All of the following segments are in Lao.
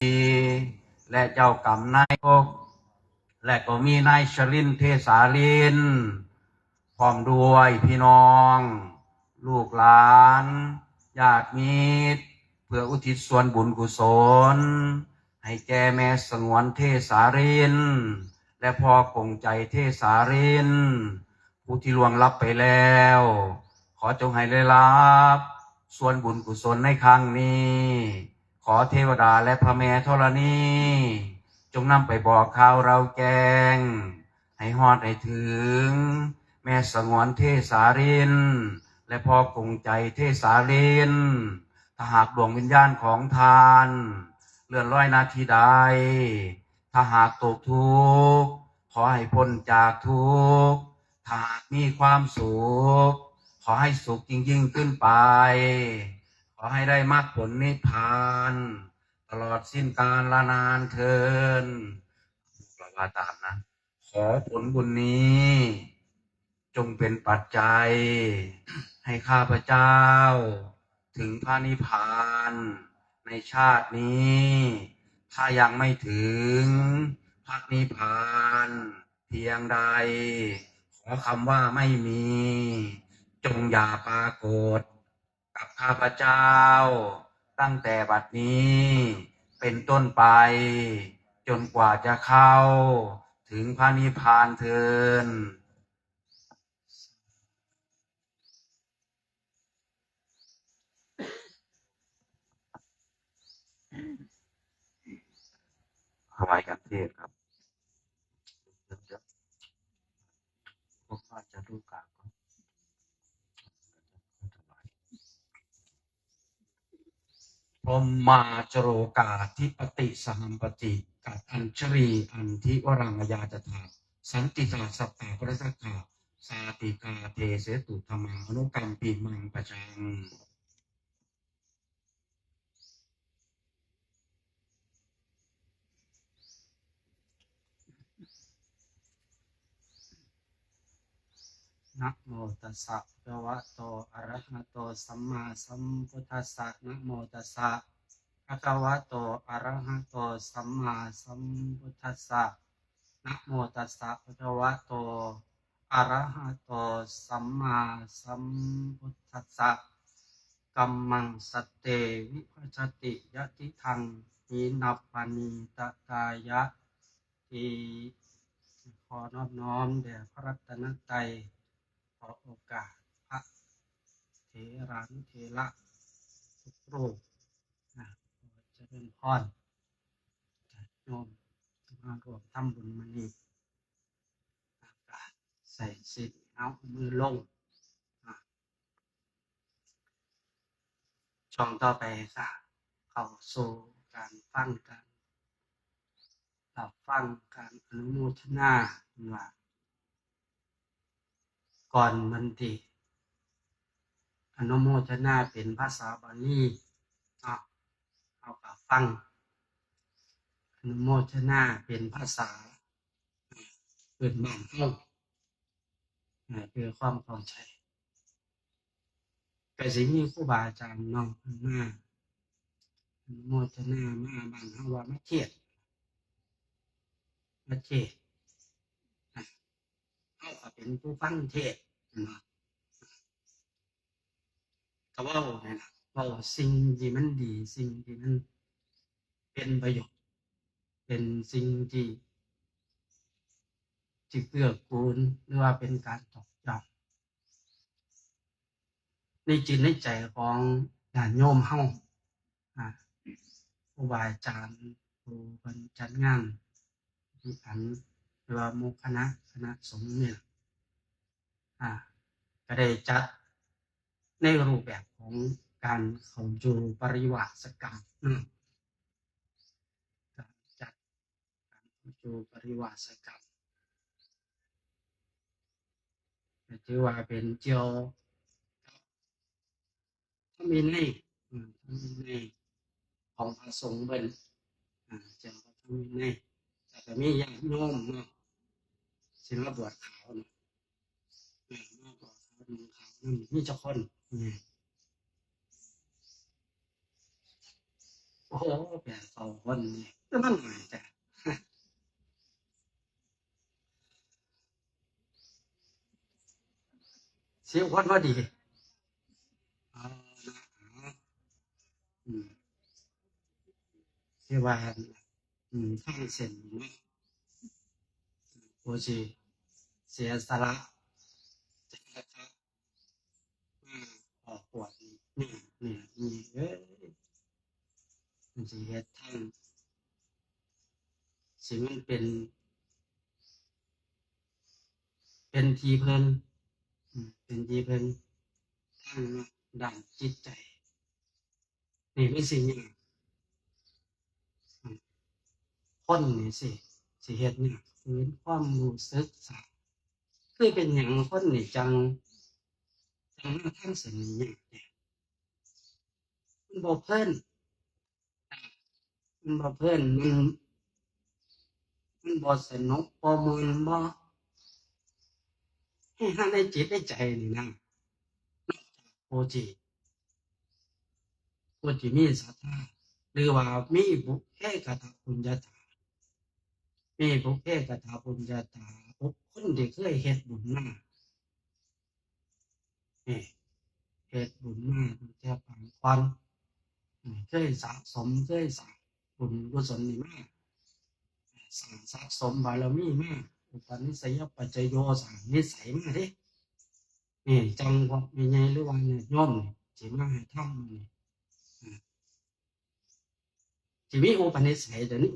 ແລະເຈົ້າກຳນາຍກົກ ແລະກໍມີນາຍຊະລິນ ເທສາລິນ ພ້ອມດ້ວຍພີ່ນ້ອງ ລູກຫຼານ ຍາດມິດ ເພື່ອອຸທິດສ່ວນບຸນກຸສົນ ໃຫ້ແກ່ແມ່ສະຫງວນ ເທສາລິນ ແລະພໍ່ກົງໃຈ ເທສາລິນ ຜູ້ທີ່ລ່ວງລັບໄປແລ້ວ ຂໍຈົ່ງໃຫ້ໄດ້ຮັບສ່ວນບຸນກຸສົນໃນຄັ້ງນີ້. ຂໍເທວະດາ ແລະພະແມ່ທໍລະນີ ຈົ່ງນຳໄປບອກຂ່າວລາວແຈ້ງ ໃຫ້ຮອດໃຫ້ເຖິງ ແມ່ສະຫງວນ ເທສາລິນ ແລະພໍ່ກົງໃຈ ເທສາລິນ. ຖ້າຫາກດວງວິນຍານຂອງທ່ານເລື່ອນລອຍໜ້າທີ່ໃດ, ຖ້າຫາກຕົກທຸກ, ຂໍໃຫ້ພົ້ນຈາກທຸກ. ຖ້າຫາກມີຄວາມສຸກ, ຂໍໃຫ້ສຸກຍິ່ງໆຂຶ້ນໄປ. ຂໍໃຫ້ໄດ້ມັກຜົນນິບພານ ຕະຫຼອດສິ້ນການລະນານເທີ້ນ. ວ່າຕາມນະ. ຂໍຜົນບຸນນີ້ຈົ່ງເປັນປັດໄຈໃຫ້ຂ້າພະເຈົ້າເຖິງພະນິບພານໃນຊາດນີ້. ຖ້າຍັງໄມ່ເຖິງພະນິບພານພຽງໃດ, ຂໍຄຳວ່າໄມ່ມີ ຈົ່ງຢ່າປາກົດ ກັບຂ້າພະເຈົ້າ ຕັ້ງແຕ່ບັດນີ້ເປັນຕົ້ນໄປ ຈົນກວ່າຈະເຂົ້າເຖິງພະນິບພານເທີ້ນ. ຖວາຍກັນເທດຄັບ. ພົມມາຈະໂລກາທິປະຕິສະຫັມປະຕິ ກັດອັນຊະລີ ອັນທິວະຣັງອະຍາຈະທາ ສັນຕິທາສັດຕາປະລັດຖະຄາ ສາຕິກາເທເສຕຸທຳມາ ອະນຸກຳປິມັງປະຈັງ. ນະໂມຕັດສະ ພະຄະວະໂຕ ອະລະຫະໂຕ ສຳມາສຳພຸດທັດສະ. ນະໂມຕັດສະ ພະຄະວະໂຕ ອະລະຫະໂຕ ສຳມາສຳພຸດທັດສະ. ນະໂມຕັດສະ ພະຄະວະໂຕ ອະລະຫະໂຕ ສຳມາສຳພຸດທັດສະ. ກຳມັງສັດເຕ ວິພັດສະຕິ ຍະທິທັງ ຫິນະປະນີຕະກາຍະຕິ. ຂໍນອບນ້ອມແດ່ພະລັດຕະນະໄຕ, ຂໍໂອກາດພະເຖລານຸເຖລະທຸກຮູບນະ, ຂໍຈະເລີນພອນຍາດໂຍມທີ່ມາຮ່ວມທຳບຸນມື້ນີ້. ກະໃສ່ສິດ ເອົາມືລົງ. ຊ່ວງຕໍ່ໄປກະເຂົ້າສູ່ການຟັງ ການຮັບຟັງ ການອະນຸໂມທະນາ. ເພິ່ນວ່າກ່ອນເພິ່ນຊິອະນຸໂມທະນາເປັນພາສາບາລີເນາະ, ເຮົາກະຟັງອະນຸໂມທະນາເປັນພາສາ ພື້ນບ້ານເຮົາ ເພື່ອຄວາມເຂົ້າໃຈ. ກະຊິມີຄູບາອາຈານເນາະ ເພິ່ນມາອະນຸໂມທະນາ ມາບ້ານເຮົາວ່າມາເທດ ມາເທດ. ເຮົາກະເປັນຜູ້ຟັງເທດເນາະ. ກະເວົ້ານັ້ນລະ ເວົ້າສິ່ງທີ່ມັນດີ ສິ່ງທີ່ມັນເປັນປະໂຫຍດ ເປັນສິ່ງທີ່ ທີ່ເກື້ອກູນ ຫຼືວ່າເປັນການຕອກຍ້ຳໃນຈິດໃນໃຈຂອງຍາດໂຍມເຮົາ. ອາ ຄູບາອາຈານຜູ້ເພິ່ນຈັດງານ ທີ່ອັນ ຫຼືວ່າໝູ່ຄະນະ ຄະນະສົງນີ້ລະ ອາ ກະໄດ້ຈັດໃນຮູບແບບຂອງການເຂົ້າຢູ່ປະລິວາສະກຳເນາະ, ການຈັດການເຂົ້າຢູ່ປະລິວາສະກຳ ກະຖືວ່າເປັນກ່ຽວກັບ ທຳວິໄນ ເອີ ທຳວິໄນຂອງພະສົງເພິ່ນ ເອີ ຈາກພະທຳວິໄນ ແລ້ວກະມີຍາດໂຍມເນາະ ຊິມາບວດຂາວເນາະ ເອີ ມາບວດຂາວ ນຸ່ງຂາວນຳ ມີຈັກຄົນ? ເອີ ມີ ໂອ້ ແປດເກົ້າຄົນນີ້ ຄືມັນໜ້ອຍແທ້ ສິບຄົນພໍດີ. ເອົາລະ ເອົາ ອືມ ຄືວ່າ ອືມ ທາງເສັ້ນນີ້ເນາະ ຜູ້ຊິເສຍສະຫຼະ ອືມ ອອກບວດນີ້ ນີ້ ນີ້ ນີ້ເອີຍ ມັນຊິເຮັດທາງ ຊິມັນເປັນ ເປັນທີ່ເພິ່ງ ອືມ ເປັນທີ່ເພິ່ງທາງດ້ານຈິດໃຈ. ນີ້ມັນຊິຍາກ ອືມ ຄົນນີ້ຊິ ຊິເຮັດຍາກ ຟື້ນຄວາມຮູ້ສຶກສາ ຄືເປັນຫຍັງຄົນນີ້ຈັ່ງ ຈັ່ງມາທາງເສັ້ນນີ້ຍາກແທ້ ມັນບໍ່ເພີນ ມັນບໍ່ເພີນ ມັນ ມັນບໍ່ສະໜຸກ ບໍ່ມ່ວນ ບໍ່ ໃຫ້ເຮົາໃນຈິດໃນໃຈນີ້ນະ ນອກຈາກຜູ້ທີ່ ຜູ້ທີ່ມີສັດທາ ຫຼືວ່າມີບຸບເພກະຕະປຸນຍະຕາ ມີບຸບເພກະຕະປຸນຍະຕາ ບຸກຄົນທີ່ເຄີຍເຮັດບຸນມາ ເຮັດບຸນມາຕັ້ງແຕ່ປາງກ່ອນ ເຄີຍສະສົມ ເຄີຍສ້າງບຸນກຸສົນນີ້ມາ ສ້າງສະສົມບາລະມີມາ ອຸປະນິສະຍະປັດໄຈໂຍ ສ້າງນິໄສມາເດ້. ນີ້ ຈັ່ງພວກໃຫຍ່ໆ ຫຼືວ່າຍາດໂຍມນີ້ ຊິມາໃຫ້ທຳນີ້ ຊິມີອຸປະນິໄສຕົວນີ້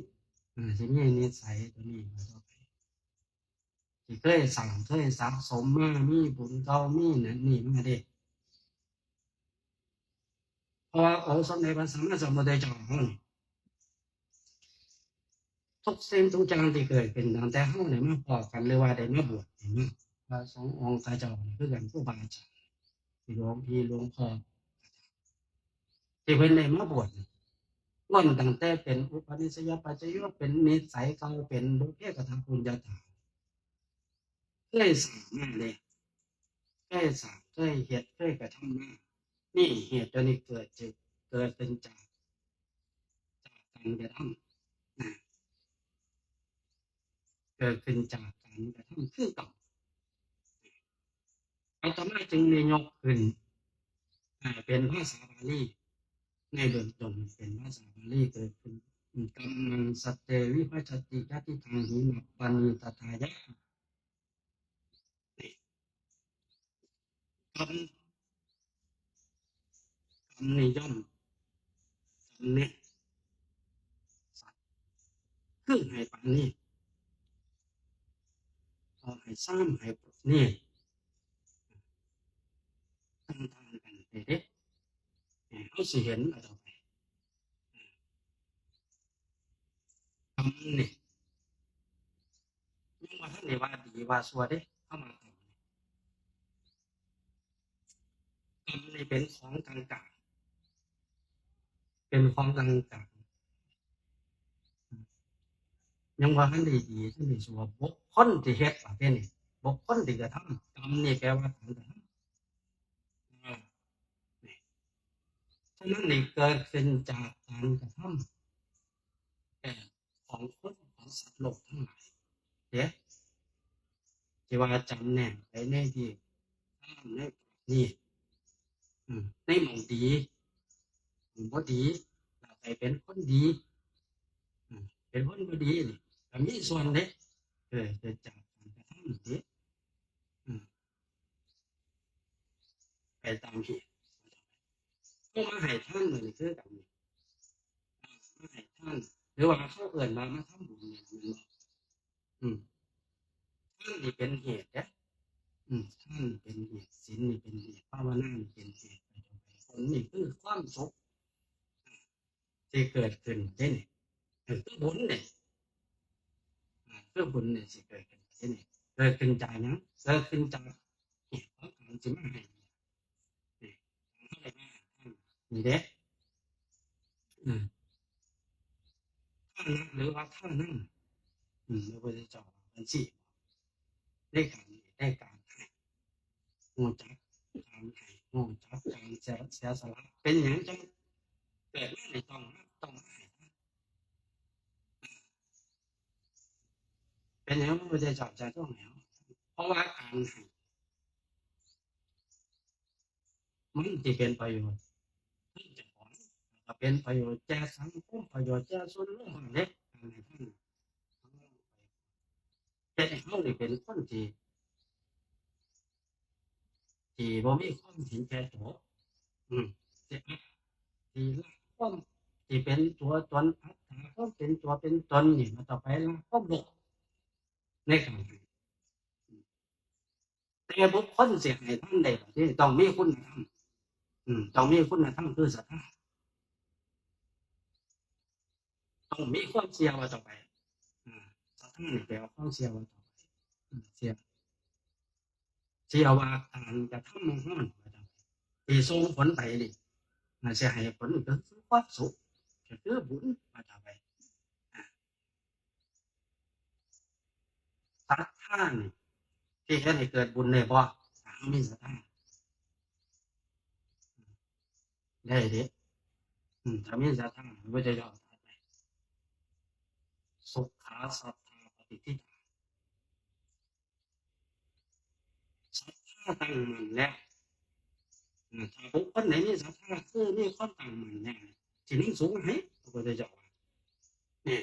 ຊິມີນິໄສຕົວນີ້ ທີ່ເຄີຍສ້າງເຄີຍສະສົມມາ ມີບຸນເກົ່າ ມີນັ້ນນີ້ມາເດ້. ເພາະວ່າອົງສົມເດັດພະສຳມາສຳພຸດທະເຈົ້າເຮົານີ້ ທຸກສິ່ງທຸກຢ່າງທີ່ເກີດຂຶ້ນ ຕັ້ງແຕ່ເຮົາໄດ້ມາພໍ້ກັນ ຫຼືວ່າໄດ້ມາບວດນີ້ນະ ພະສົງອົງຄະເຈົ້ານີ້ຄືກັນ ຄູບາອາຈານ ທີ່ຫຼວງພີ່ຫຼວງພໍ່ ທີ່ເພິ່ນໄດ້ມາບວດນີ້ ລ້ວນຕັ້ງແຕ່ເປັນອຸປະນິສະຍະປັດໄຈໂຍ ເປັນນິໄສເກົ່າ ເປັນບຸບເພກະຕະປຸນຍະຕາ ເຄີຍສ້າງມາເດ້ ເຄີຍສ້າງ ເຄີຍເຮັດ ເຄີຍກະທຳມາ. ນີ້ ເຫດຕົວນີ້ເກີດຈາກ ເກີດຂຶ້ນຈາກ ຈາກການກະທຳນະ ເກີດຂຶ້ນຈາກການກະທຳຄືເກົ່າ. ອາດຕະມາຈຶ່ງໄດ້ຍົກຂຶ້ນ ເປັນພາສາບາລີ ໃນເບື້ອງຕົ້ນເປັນພາສາບາລີ ເກີດຂຶ້ນ ກຳມັງ ສັດເຕ ວິພັດສະຕິ ຍະທິທັງ ຫິມະປະນີຕະຖາຍະ ນີ້ ກຳ ກຳນີ້ຍ່ອມ ກຳນີ້ ສັດ ຄືໃຫ້ປານນີ້ ເອົາໃຫ້ຊາມໃຫ້ນີ້ ຕ່າງໆກັນໄປເດ້ ເຮົາຊິເຫັນຕໍ່ໄປ ກຳນີ້ ຍັງບໍ່ທັນໄດ້ວ່າດີວ່າຊົ່ວເດ້ ເຮົາມາກຳນີ້ ກຳນີ້ເປັນຂອງກາງໆ ເປັນຂອງກາງໆ ຍັງບໍ່ທັນໄດ້ດີ ທັນໄດ້ຊົ່ວ ບຸກຄົນທີ່ເຮັດປະເພດນີ້ ບຸກຄົນທີ່ກະທຳ ກຳນີ້ແປວ່າການກະທຳ ເອີ ນີ້ ສະນັ້ນນີ້ເກີດຂຶ້ນຈາກການກະທຳ ເອີ ຂອງຄົນຂອງສັດໂລກທັງຫຼາຍເດ້ ທີ່ວ່າຈຳແນກໄປໃນທີ່ ໃນນີ້ ອືມ ໃນໝ່ອງດີ ໝ່ອງບໍ່ດີ ແລ້ວໄປເປັນຄົນດີ ອືມ ເປັນຄົນບໍ່ດີນີ້ ກະມີສ່ວນເດ້ ເອີ ເກີດຈາກການກະທຳນີ້ເດ້ ອືມ ໄປຕາມເຫດ ເຮົາມາໃຫ້ທານນີ້ຄືກັນນີ້ ມາໃຫ້ທານ ຫຼືວ່າເຂົາເອີ້ນວ່າມາທຳບຸນນີ້ແມ່ນບໍ່? ອືມ ທານນີ້ເປັນເຫດເດ້ ອືມ ທານເປັນເຫດ ສິນນີ້ເປັນເຫດ ພາວະນານີ້ເປັນເຫດ ຜົນນີ້ຄືຄວາມສຸກ ທີ່ເກີດຂຶ້ນເດ້ນີ້ ເອີ ຄືບຸນນີ້ ອາ ຄືບຸນນີ້ຊິເກີດຂຶ້ນເດ້ນີ້ ເກີດຂຶ້ນຈາກຫຍັງ? ເກີດຂຶ້ນຈາກເຫດຂອງການຊິມາໃຫ້ ນີ້ ເຮົາໄດ້ມາໃຫ້ທານນີ້ເດ້ ອາ ທານະ ຫຼືວ່າທານະ ອືມ ພະພຸດທະເຈົ້າວ່າຈັ່ງຊີ້ ໃນການ ໃນການໃຫ້ ຮູ້ຈັກການໃຫ້ ຮູ້ຈັກການເສຍ ເສຍສະຫຼະ ເປັນຫຍັງຈັ່ງເກີດມານີ້ຕ້ອງມາ ຕ້ອງໃຫ້ທານ. ເປັນຫຍັງພະພຸດທະເຈົ້າຈະຕ້ອງໃຫ້? ເພາະວ່າການໃຫ້ ມັນຊິເປັນປະໂຫຍດໃຫ້ເຈົ້າຂອງ ແລ້ວກໍເປັນປະໂຫຍດແກ່ສັງຄົມ ປະໂຫຍດແກ່ສ່ວນລວມເດ້. ການໃຫ້ທານ ເຮັດໃຫ້ເຮົານີ້ເປັນຄົນທີ່ ທີ່ບໍ່ມີຄວາມເຫັນແກ່ໂຕ ອືມ ທີ່ ທີ່ລະຄວາມ ທີ່ເປັນຕົວຕົນອັດຕາ ຄວາມເປັນຕົວເປັນຕົນນີ້ ມັນຕ້ອງໄປລະຄວາມໂລບໃນການໃຫ້. ແຕ່ບຸກຄົນຊິໃຫ້ທານໄດ້ ຕ້ອງມີຄຸນນະທຳ ອືມ ຕ້ອງມີຄຸນນະທຳຄືສັດທາ ຕ້ອງມີຄວາມເຊື່ອວ່າຕໍ່ໄປ ອາ ສັດທານີ້ແປວ່າຄວາມເຊື່ອວ່າຕໍ່ໄປ ອາ ເຊື່ອ ເຊື່ອວ່າການກະທຳຂອງເຮົານີ້ ທີ່ສົ່ງຜົນໄປນີ້ ມັນຊິໃຫ້ຜົນ ກໍຄືຄວາມສຸກ ກໍຄືບຸນວ່າຕໍ່ໄປ ອາ ສັດທານີ້ ທີ່ເຮັດໃຫ້ເກີດບຸນໄດ້ບໍ່? ຖ້າເຮົາມີສັດທາ ໄດ້ເດ້ ອືມ ຖ້າມີສັດທາ ພະພຸດທະເຈົ້າຕັດໄວ້ ສຸຂາສັດທາປະຕິທິຕາ ສັດທາຕັ້ງໝັ້ນແລ້ວ ອາ ຖ້າບຸກຄົນໃດມີສັດທາ ຄືມີຄວາມຕັ້ງໝັ້ນແນ່ ຊິມີສຸກໃຫ້ ພະພຸດທະເຈົ້າວ່າ ນີ້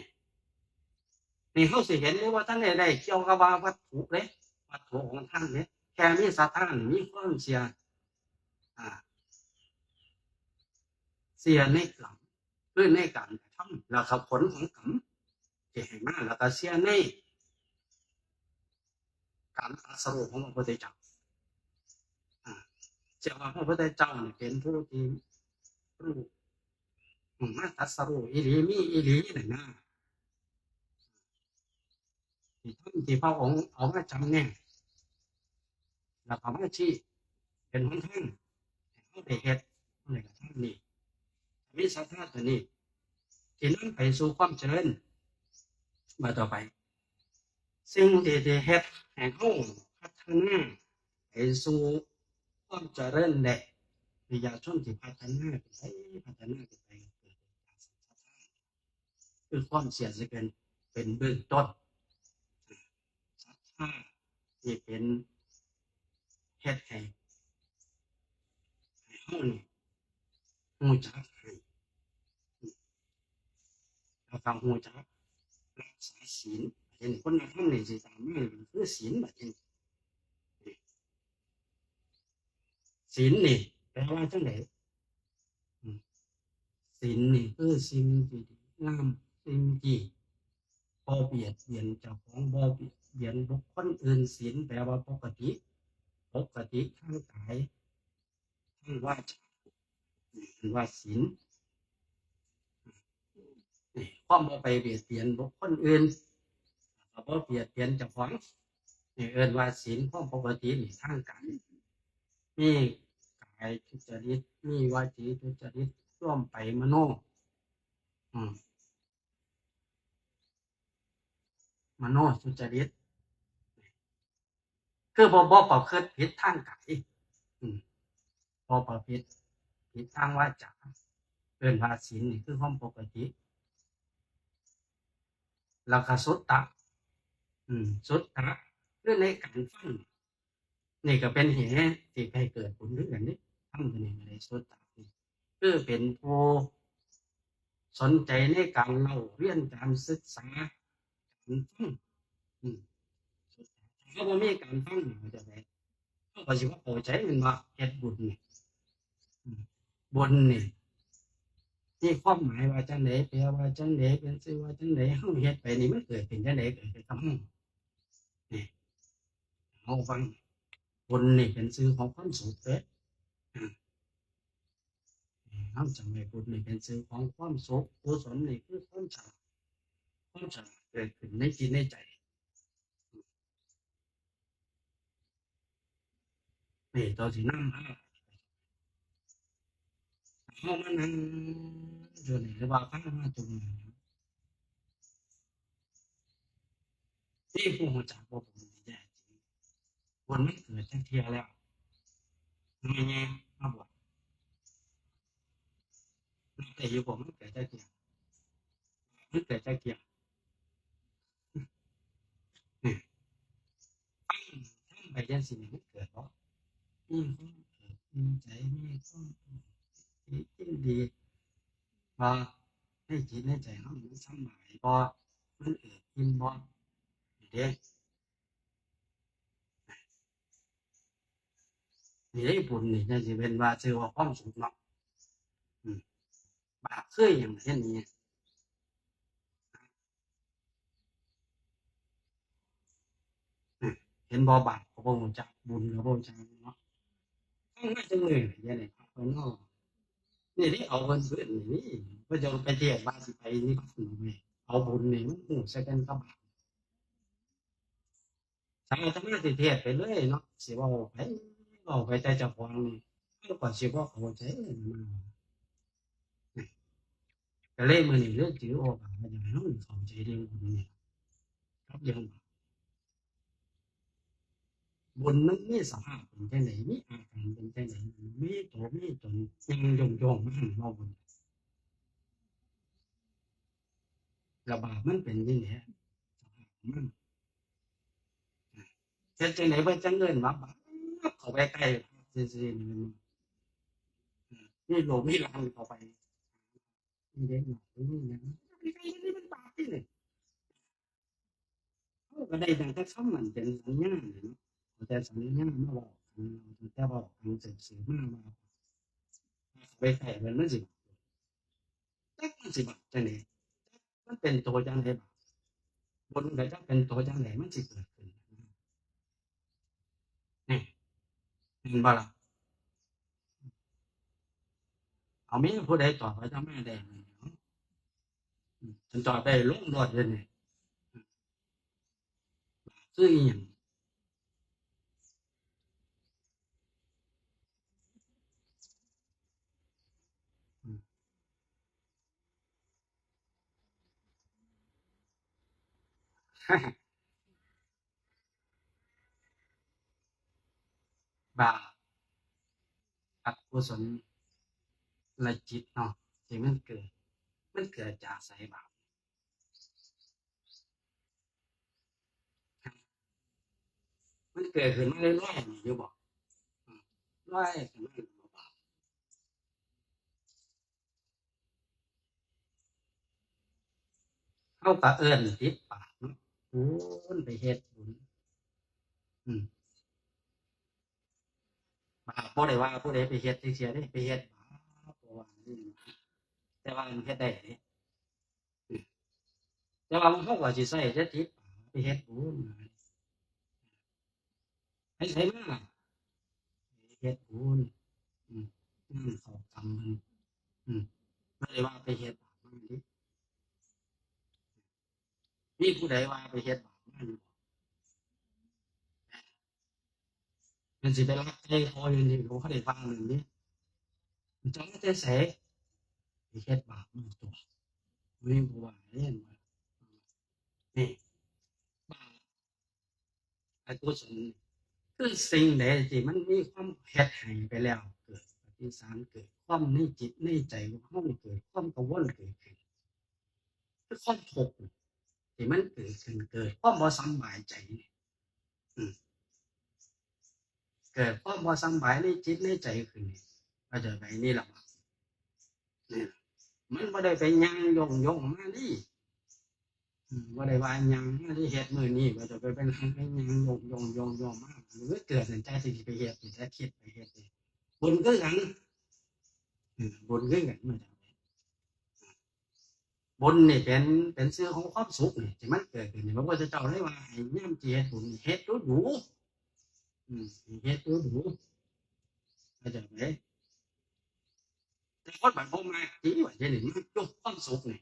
ນີ້ເຮົາຊິເຫັນເດ້ວ່າທ່ານໄດ້ ໄດ້ກ່ຽວກັບວ່າວັດຖຸເດ້ ວັດຖຸຂອງທ່ານເດ້ ແຄ່ມີສັດທາ ມີຄວາມເຊື່ອ ອາ ເຊື່ອໃນກຳ ຄືໃນການກະທຳ ແລ້ວກໍຜົນຂອງກຳທີ່ໃຫ້ມາ ແລ້ວກໍເຊື່ອໃນ ການຕັດສະຮູ້ຂອງພະພຸດທະເຈົ້າ ອາ ເຊື່ອວ່າພະພຸດທະເຈົ້ານີ້ເປັນຜູ້ທີ່ຮູ້ ອືມ ມາຕັດສະຮູ້ອີ່ຫຼີ ມີອີ່ຫຼີນັ້ນນະ ທີ່ທຳທີ່ພະອົງເອົາມາຈຳແນກ ແລ້ວກໍມາຊີ້ເປັນຫົນທາງໃຫ້ເຮົາໄດ້ເຮັດ ເຮົາໄດ້ກະທຳນີ້ ມີສັດທາຕົວນີ້ ທີ່ນຳໄປສູ່ຄວາມຈະເລີນ ວ່າຕໍ່ໄປ ສິ່ງທີ່ ທີ່ເຮັດໃຫ້ເຮົາພັດທະນາໄປສູ່ຄວາມຈະເລີນໄດ້ ປະຊາຊົນທີ່ພັດທະນາໄປ ພັດທະນາໄປ ຄືຄວາມເຊື່ອຊິເປັນ ເປັນເບື້ອງຕົ້ນ ສັດທາທີ່ເປັນເຮັດໃຫ້ ໃຫ້ເຮົານີ້ຮູ້ຈັກໃຫ້ ແລ້ວກໍຮູ້ຈັກຮັກສາສິນ ເຫັນຄຸນນະທຳນີ້ຊິຕາມມາ ຄືສິນ ບາດນີ້ ສິນນີ້ແປວ່າຈັ່ງໃດ? ອືມ ສິນນີ້ຄືສິ່ງທີ່ດີງາມ ສິ່ງທີ່ບໍ່ບຽດບຽນເຈົ້າຂອງ ບໍ່ບຽດບຽນບຸກຄົນອື່ນ. ສິນແປວ່າປົກກະຕິ ປົກກະຕິທາງກາຍ ທາງວາຈາ ເອີ້ນວ່າສິນ. ນີ້ ຄວາມບໍ່ໄປບຽດບຽນບຸກຄົນອື່ນ ແລ້ວກໍບໍ່ບຽດບຽນເຈົ້າຂອງ ນີ້ເອີ້ນວ່າສິນ. ຄວາມປົກກະຕິນີ້ທາງກາຍ ມີກາຍທຸຈະລິດ ມີວະຈີທຸຈະລິດ ລວມໄປມະໂນ ອືມ ມະໂນທຸຈະລິດ ຄືບໍ່ ບໍ່ປະພຶດຜິດທາງກາຍ ອືມ ບໍ່ປະພຶດຜິດທາງວາຈາ ເອີ້ນວ່າສິນ. ນີ້ຄືຄວາມປົກກະຕິ. ແລ້ວກໍສຸດຕະ ອືມ ສຸດຕະ ຄືໃນການຟັງ ນີ້ກໍເປັນເຫດທີ່ໃຫ້ເກີດບຸນຄືກັນເດ້. ທຳຕົວນີ້ກໍໄດ້ສຸດຕະ ຄືເປັນຜູ້ສົນໃຈໃນການເລົ່າຮຽນ ການສຶກສາ ການຟັງ. ອືມ ຖ້າເຮົາບໍ່ມີການຟັງ ເຮົາຈະໄດ້ ເຮົາກໍຊິບໍ່ເຂົ້າໃຈແມ່ນບໍ່? ເຮັດບຸນນີ້ ອືມ ບຸນນີ້ມີຄວາມໝາຍວ່າຈັ່ງໃດ? ແປວ່າຈັ່ງໃດ? ເປັນຊື່ວ່າຈັ່ງໃດ? ເຮົາເຮັດໄປນີ້ ມັນເກີດເປັນຈັ່ງໃດ? ເກີດເປັນກຳລັງ ນີ້ ເຮົາຟັງ ບຸນນີ້ເປັນຊື່ຂອງຄວາມສຸກເດ້. ອາ ເຮົາຈຳໄວ້ ບຸນນີ້ເປັນຊື່ຂອງຄວາມສຸກ, ກຸສົນນີ້ຄືຄວາມສະຫງາບ, ຄວາມສະຫງາບເກີດຂຶ້ນໃນຈິດໃນໃຈ. ນີ້ ໂຕທີ່ນຳພາ ເຮົາມານັ່ງຢູ່ນີ້ ຫຼືວ່າພາມາຈຸ່ມນີ້ ມີຜູ້ຮູ້ຈັກບໍ່? ບຸນນີ້ແທ້ຈິງ ບຸນມັນເກີດຈັກເທື່ອແລ້ວ? ແມ່ນມາບວດ ນັບໄດ້ຢູ່ບໍ່? ມັນເກີດຈັກເທື່ອ? ມັນເກີດຈັກເທື່ອ? ອືມ ຟັງ ທຳໄປຈັ່ງຊີ້ນີ້ ມັນເກີດບໍ່? ມີຄວາມເກີດ ມີໃຈ ມີຄວາມ ມີຄວາມຍິນດີບໍ່? ໃນຈິດໃນໃຈເຮົາມັນສຳບາຍບໍ່? ມັນເອິບອີ່ມບໍ່? ນີ້ເດ້ ນີ້ເດ້ ບຸນນີ້ຈັ່ງຊິເປັນວ່າ ຊື່ວ່າຄວາມສຸກເນາະ. ອືມ ບາບຄືຫຍັງ? ເຮັດນີ້ ເຫັນບໍ່? ບາບກໍບໍ່ຮູ້ຈັກ ບຸນກໍບໍ່ຮູ້ຈັກເນາະ. ຟັງມາຈັກມື້ແລ້ວ ເນາະ ນີ້ເດ້ ເອົາເພິ່ນ ເພິ່ນນີ້ ເພິ່ນຈະໄປເທດວ່າຊິໄປນິບພານເນາະ ເອົາບຸນນີ້ມັນຮູ້ໃສ່ກັນກັບບາບ. ຖ້າອາດຕະມາຊິເທດໄປເລີຍເນາະ ຊິເວົ້າໄປ ເວົ້າໄປແຕ່ເຈົ້າຂອງນີ້ ເຮົາກໍຊິບໍ່ເຂົ້າໃຈນະ. ກໍເລີຍມື້ນີ້ເລີຍຖືໂອກາດວ່າຢາກໃຫ້ເຮົາເຂົ້າໃຈເລື່ອງບຸນນີ້ ກັບເລື່ອງບາບ. ບຸນມັນມີສະພາບເປັນຈັ່ງໃດ? ມີອາການເປັນຈັ່ງໃດ? ມີໂຕມີຕົນ ຍັງໂຍງໆມາເວົ້າບຸນ ແລ້ວບາບມັນເປັນຈັ່ງໃດ? ສະພາບຂອງມັນ ເຮັດຈັ່ງໃດເພິ່ນຈັ່ງເອີ້ນວ່າບາບ? ເຂົ້າໄປໃກ້ພະຊື່ໆ ນີ້ແມ່ນບໍ່? ມີລູກມີຫຼານເຂົ້າໄປ ນີ້ເດ້ ນີ້ຫຍັງ ນີ້ມັນບາບຕິນີ້. ເຮົາກໍໄດ້ຕັ້ງແຕ່ຄຳມັນເປັນສັນຍານີ້ເນາະ ເອົາແຕ່ສັນຍາມາເວົ້າກັນ ເອົາແຕ່ເວົ້າກັນສືບໆມາວ່າ ເຂົ້າໄປໃກ້ເພິ່ນມັນຊິບາບ ຈັກມັນຊິບາບຈັ່ງໃດ? ຈັກມັນເປັນໂຕຈັ່ງໃດບາບ? ບຸນກໍຈັກເປັນໂຕຈັ່ງໃດ ມັນຊິເກີດຂຶ້ນ ນີ້ ເຫັນບໍ່ລະ? ເອົາ ມີຜູ້ໃດຕອບອາດຕະມາໄດ້ບໍ່? ຄັນຕອບໄດ້ລົງໂລດເດນີ້ ຄືອີ່ຫຍັງ? ບາບ ອະກຸສົນລະຈິດເນາະ ທີ່ມັນເກີດ ມັນເກີດຈາກໃສບາບ? ມັນເກີດຂຶ້ນມາລອຍໆນີ້ຢູ່ບໍ່? ອືມ ລອຍຂຶ້ນມາຢູ່ບໍ່ບາບ? ເຮົາກໍເອີ້ນຕິດປາກເນາະ ບຸນ ໄປເຮັດບຸນ. ອືມ ບາບບໍ່ໄດ້ວ່າຜູ້ໃດໄປເຮັດຈັກເທື່ອເດ້ ໄປເຮັດບາບ ບໍ່ວ່າ ແຕ່ວ່າມັນເຮັດໄດ້ເດ້. ອືມ ແຕ່ວ່າເຮົາກໍຊິໃຊ້ແຕ່ຕິດປາກ ໄປເຮັດບຸນ ໃຫ້ໃສມາ ເຮັດບຸນ ອືມ ງານເຂົ້າກຳເພິ່ນ ອືມ ບໍ່ໄດ້ວ່າໄປເຮັດບາບມາເດ້. ມີຜູ້ໃດວ່າໄປເຮັດບາບມາຢູ່ບໍ່? ມັນຊິໄປລັກໄກ່ເຂົາຢູ່ນີ້ ເຂົາບໍ່ໄດ້ວ່ານັ້ນເດ້. ມັນຈະມາແຕ່ໃສ? ໄປເຮັດບາບມາຕົວະ. ມີຜູ້ວ່າເດ້ ນີ້ ບາບ ອະກຸສົນ ຄືສິ່ງໃດທີ່ມັນມີຄວາມເຮັດໃຫ້ໄປແລ້ວ ເກີດປະຕິສານ ເກີດຄວາມໃນຈິດໃນໃຈຂອງເຮົານີ້ ເກີດຄວາມກັງວົນເກີດຂຶ້ນ ຄືຄວາມທຸກທີ່ມັນເກີດຂຶ້ນ ເກີດຄວາມບໍ່ສຳບາຍໃຈ ອືມ ເກີດຄວາມບໍ່ສຳບາຍໃນຈິດໃນໃຈຂຶ້ນ ເຂົ້າໃຈໄປ? ນີ້ລະ ນີ້ລະ ມັນບໍ່ໄດ້ໄປຍ່າງໂຢງໆມານີ້ ອືມ ບໍ່ໄດ້ວ່າຍ່າງມາທີ່ເຮັດມື້ນີ້ ວ່າຈະໄປ ໄປຍ່າງໂຢງໆໆມາ ຫຼືເກີດໃນໃຈທີ່ຊິໄປເຮັດ ແຕ່ຄິດໄປເຮັດນີ້ ບຸນຄືກັນ ອືມ ບຸນຄືກັນ ມາຈາກໃດ? ບຸນນີ້ເປັນ ເປັນຊື່ຂອງຄວາມສຸກນີ້ ທີ່ມັນເກີດຂຶ້ນນີ້ ພະພຸດທະເຈົ້າເລີຍວ່າໃຫ້ຍາມທີ່ເຮັດບຸນນີ້ ເຮັດດູໆ ອືມ ເຮັດດູໆ ເຂົ້າໃຈໄໝ? ແຕ່ຄົນມັນບໍ່ມັກຕິ ວ່າດຽວນີ້ມັກຢູ່ຄວາມສຸກນີ້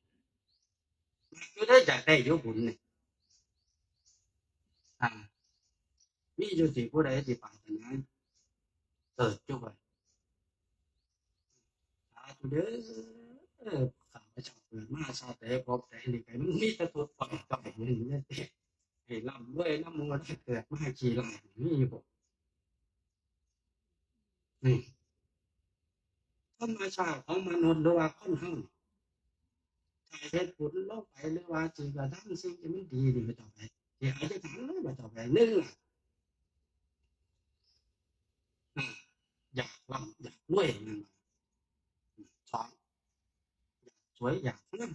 ມັກຢູ່ເດ້ ຢາກໄດ້ຢູ່ບຸນນີ້ ອ່າ ມີຢູ່ຕິ ຜູ້ໃດທີ່ປາດຖະໜາເກີດຢູ່ບໍ່? ສາທຸເດີ ຂ້າພະເຈົ້າເກີດມາຊາດໃດພົບໃດນີ້ ໃຫ້ມັນມີແຕ່ທຸກข์ໄປຕໍ່ໄປນີ້ ໃຫ້ລ່ຳລວຍນຳໝູ່ ເກີດມາຂີ້ລ້າຍ ມີຢູ່ບໍ່? ນີ້ ທຳມະຊາດຂອງມະນຸດ ຫຼືວ່າຄົນເຮົານີ້ ຖ້າເຮັດບຸນລົງໄປ ຫຼືວ່າຊິກະທຳສິ່ງທີ່ມັນດີນີ້ ບໍ່ຕ້ອງໄປ ຊິອະທິຖານເລີຍ ບໍ່ຕ້ອງໄປ ໜຶ່ງລະ ອາ ຢາກລ່ຳຢາກລວຍ ແມ່ນບໍ່? ສອງ ຢາກສວຍຢາກງາມ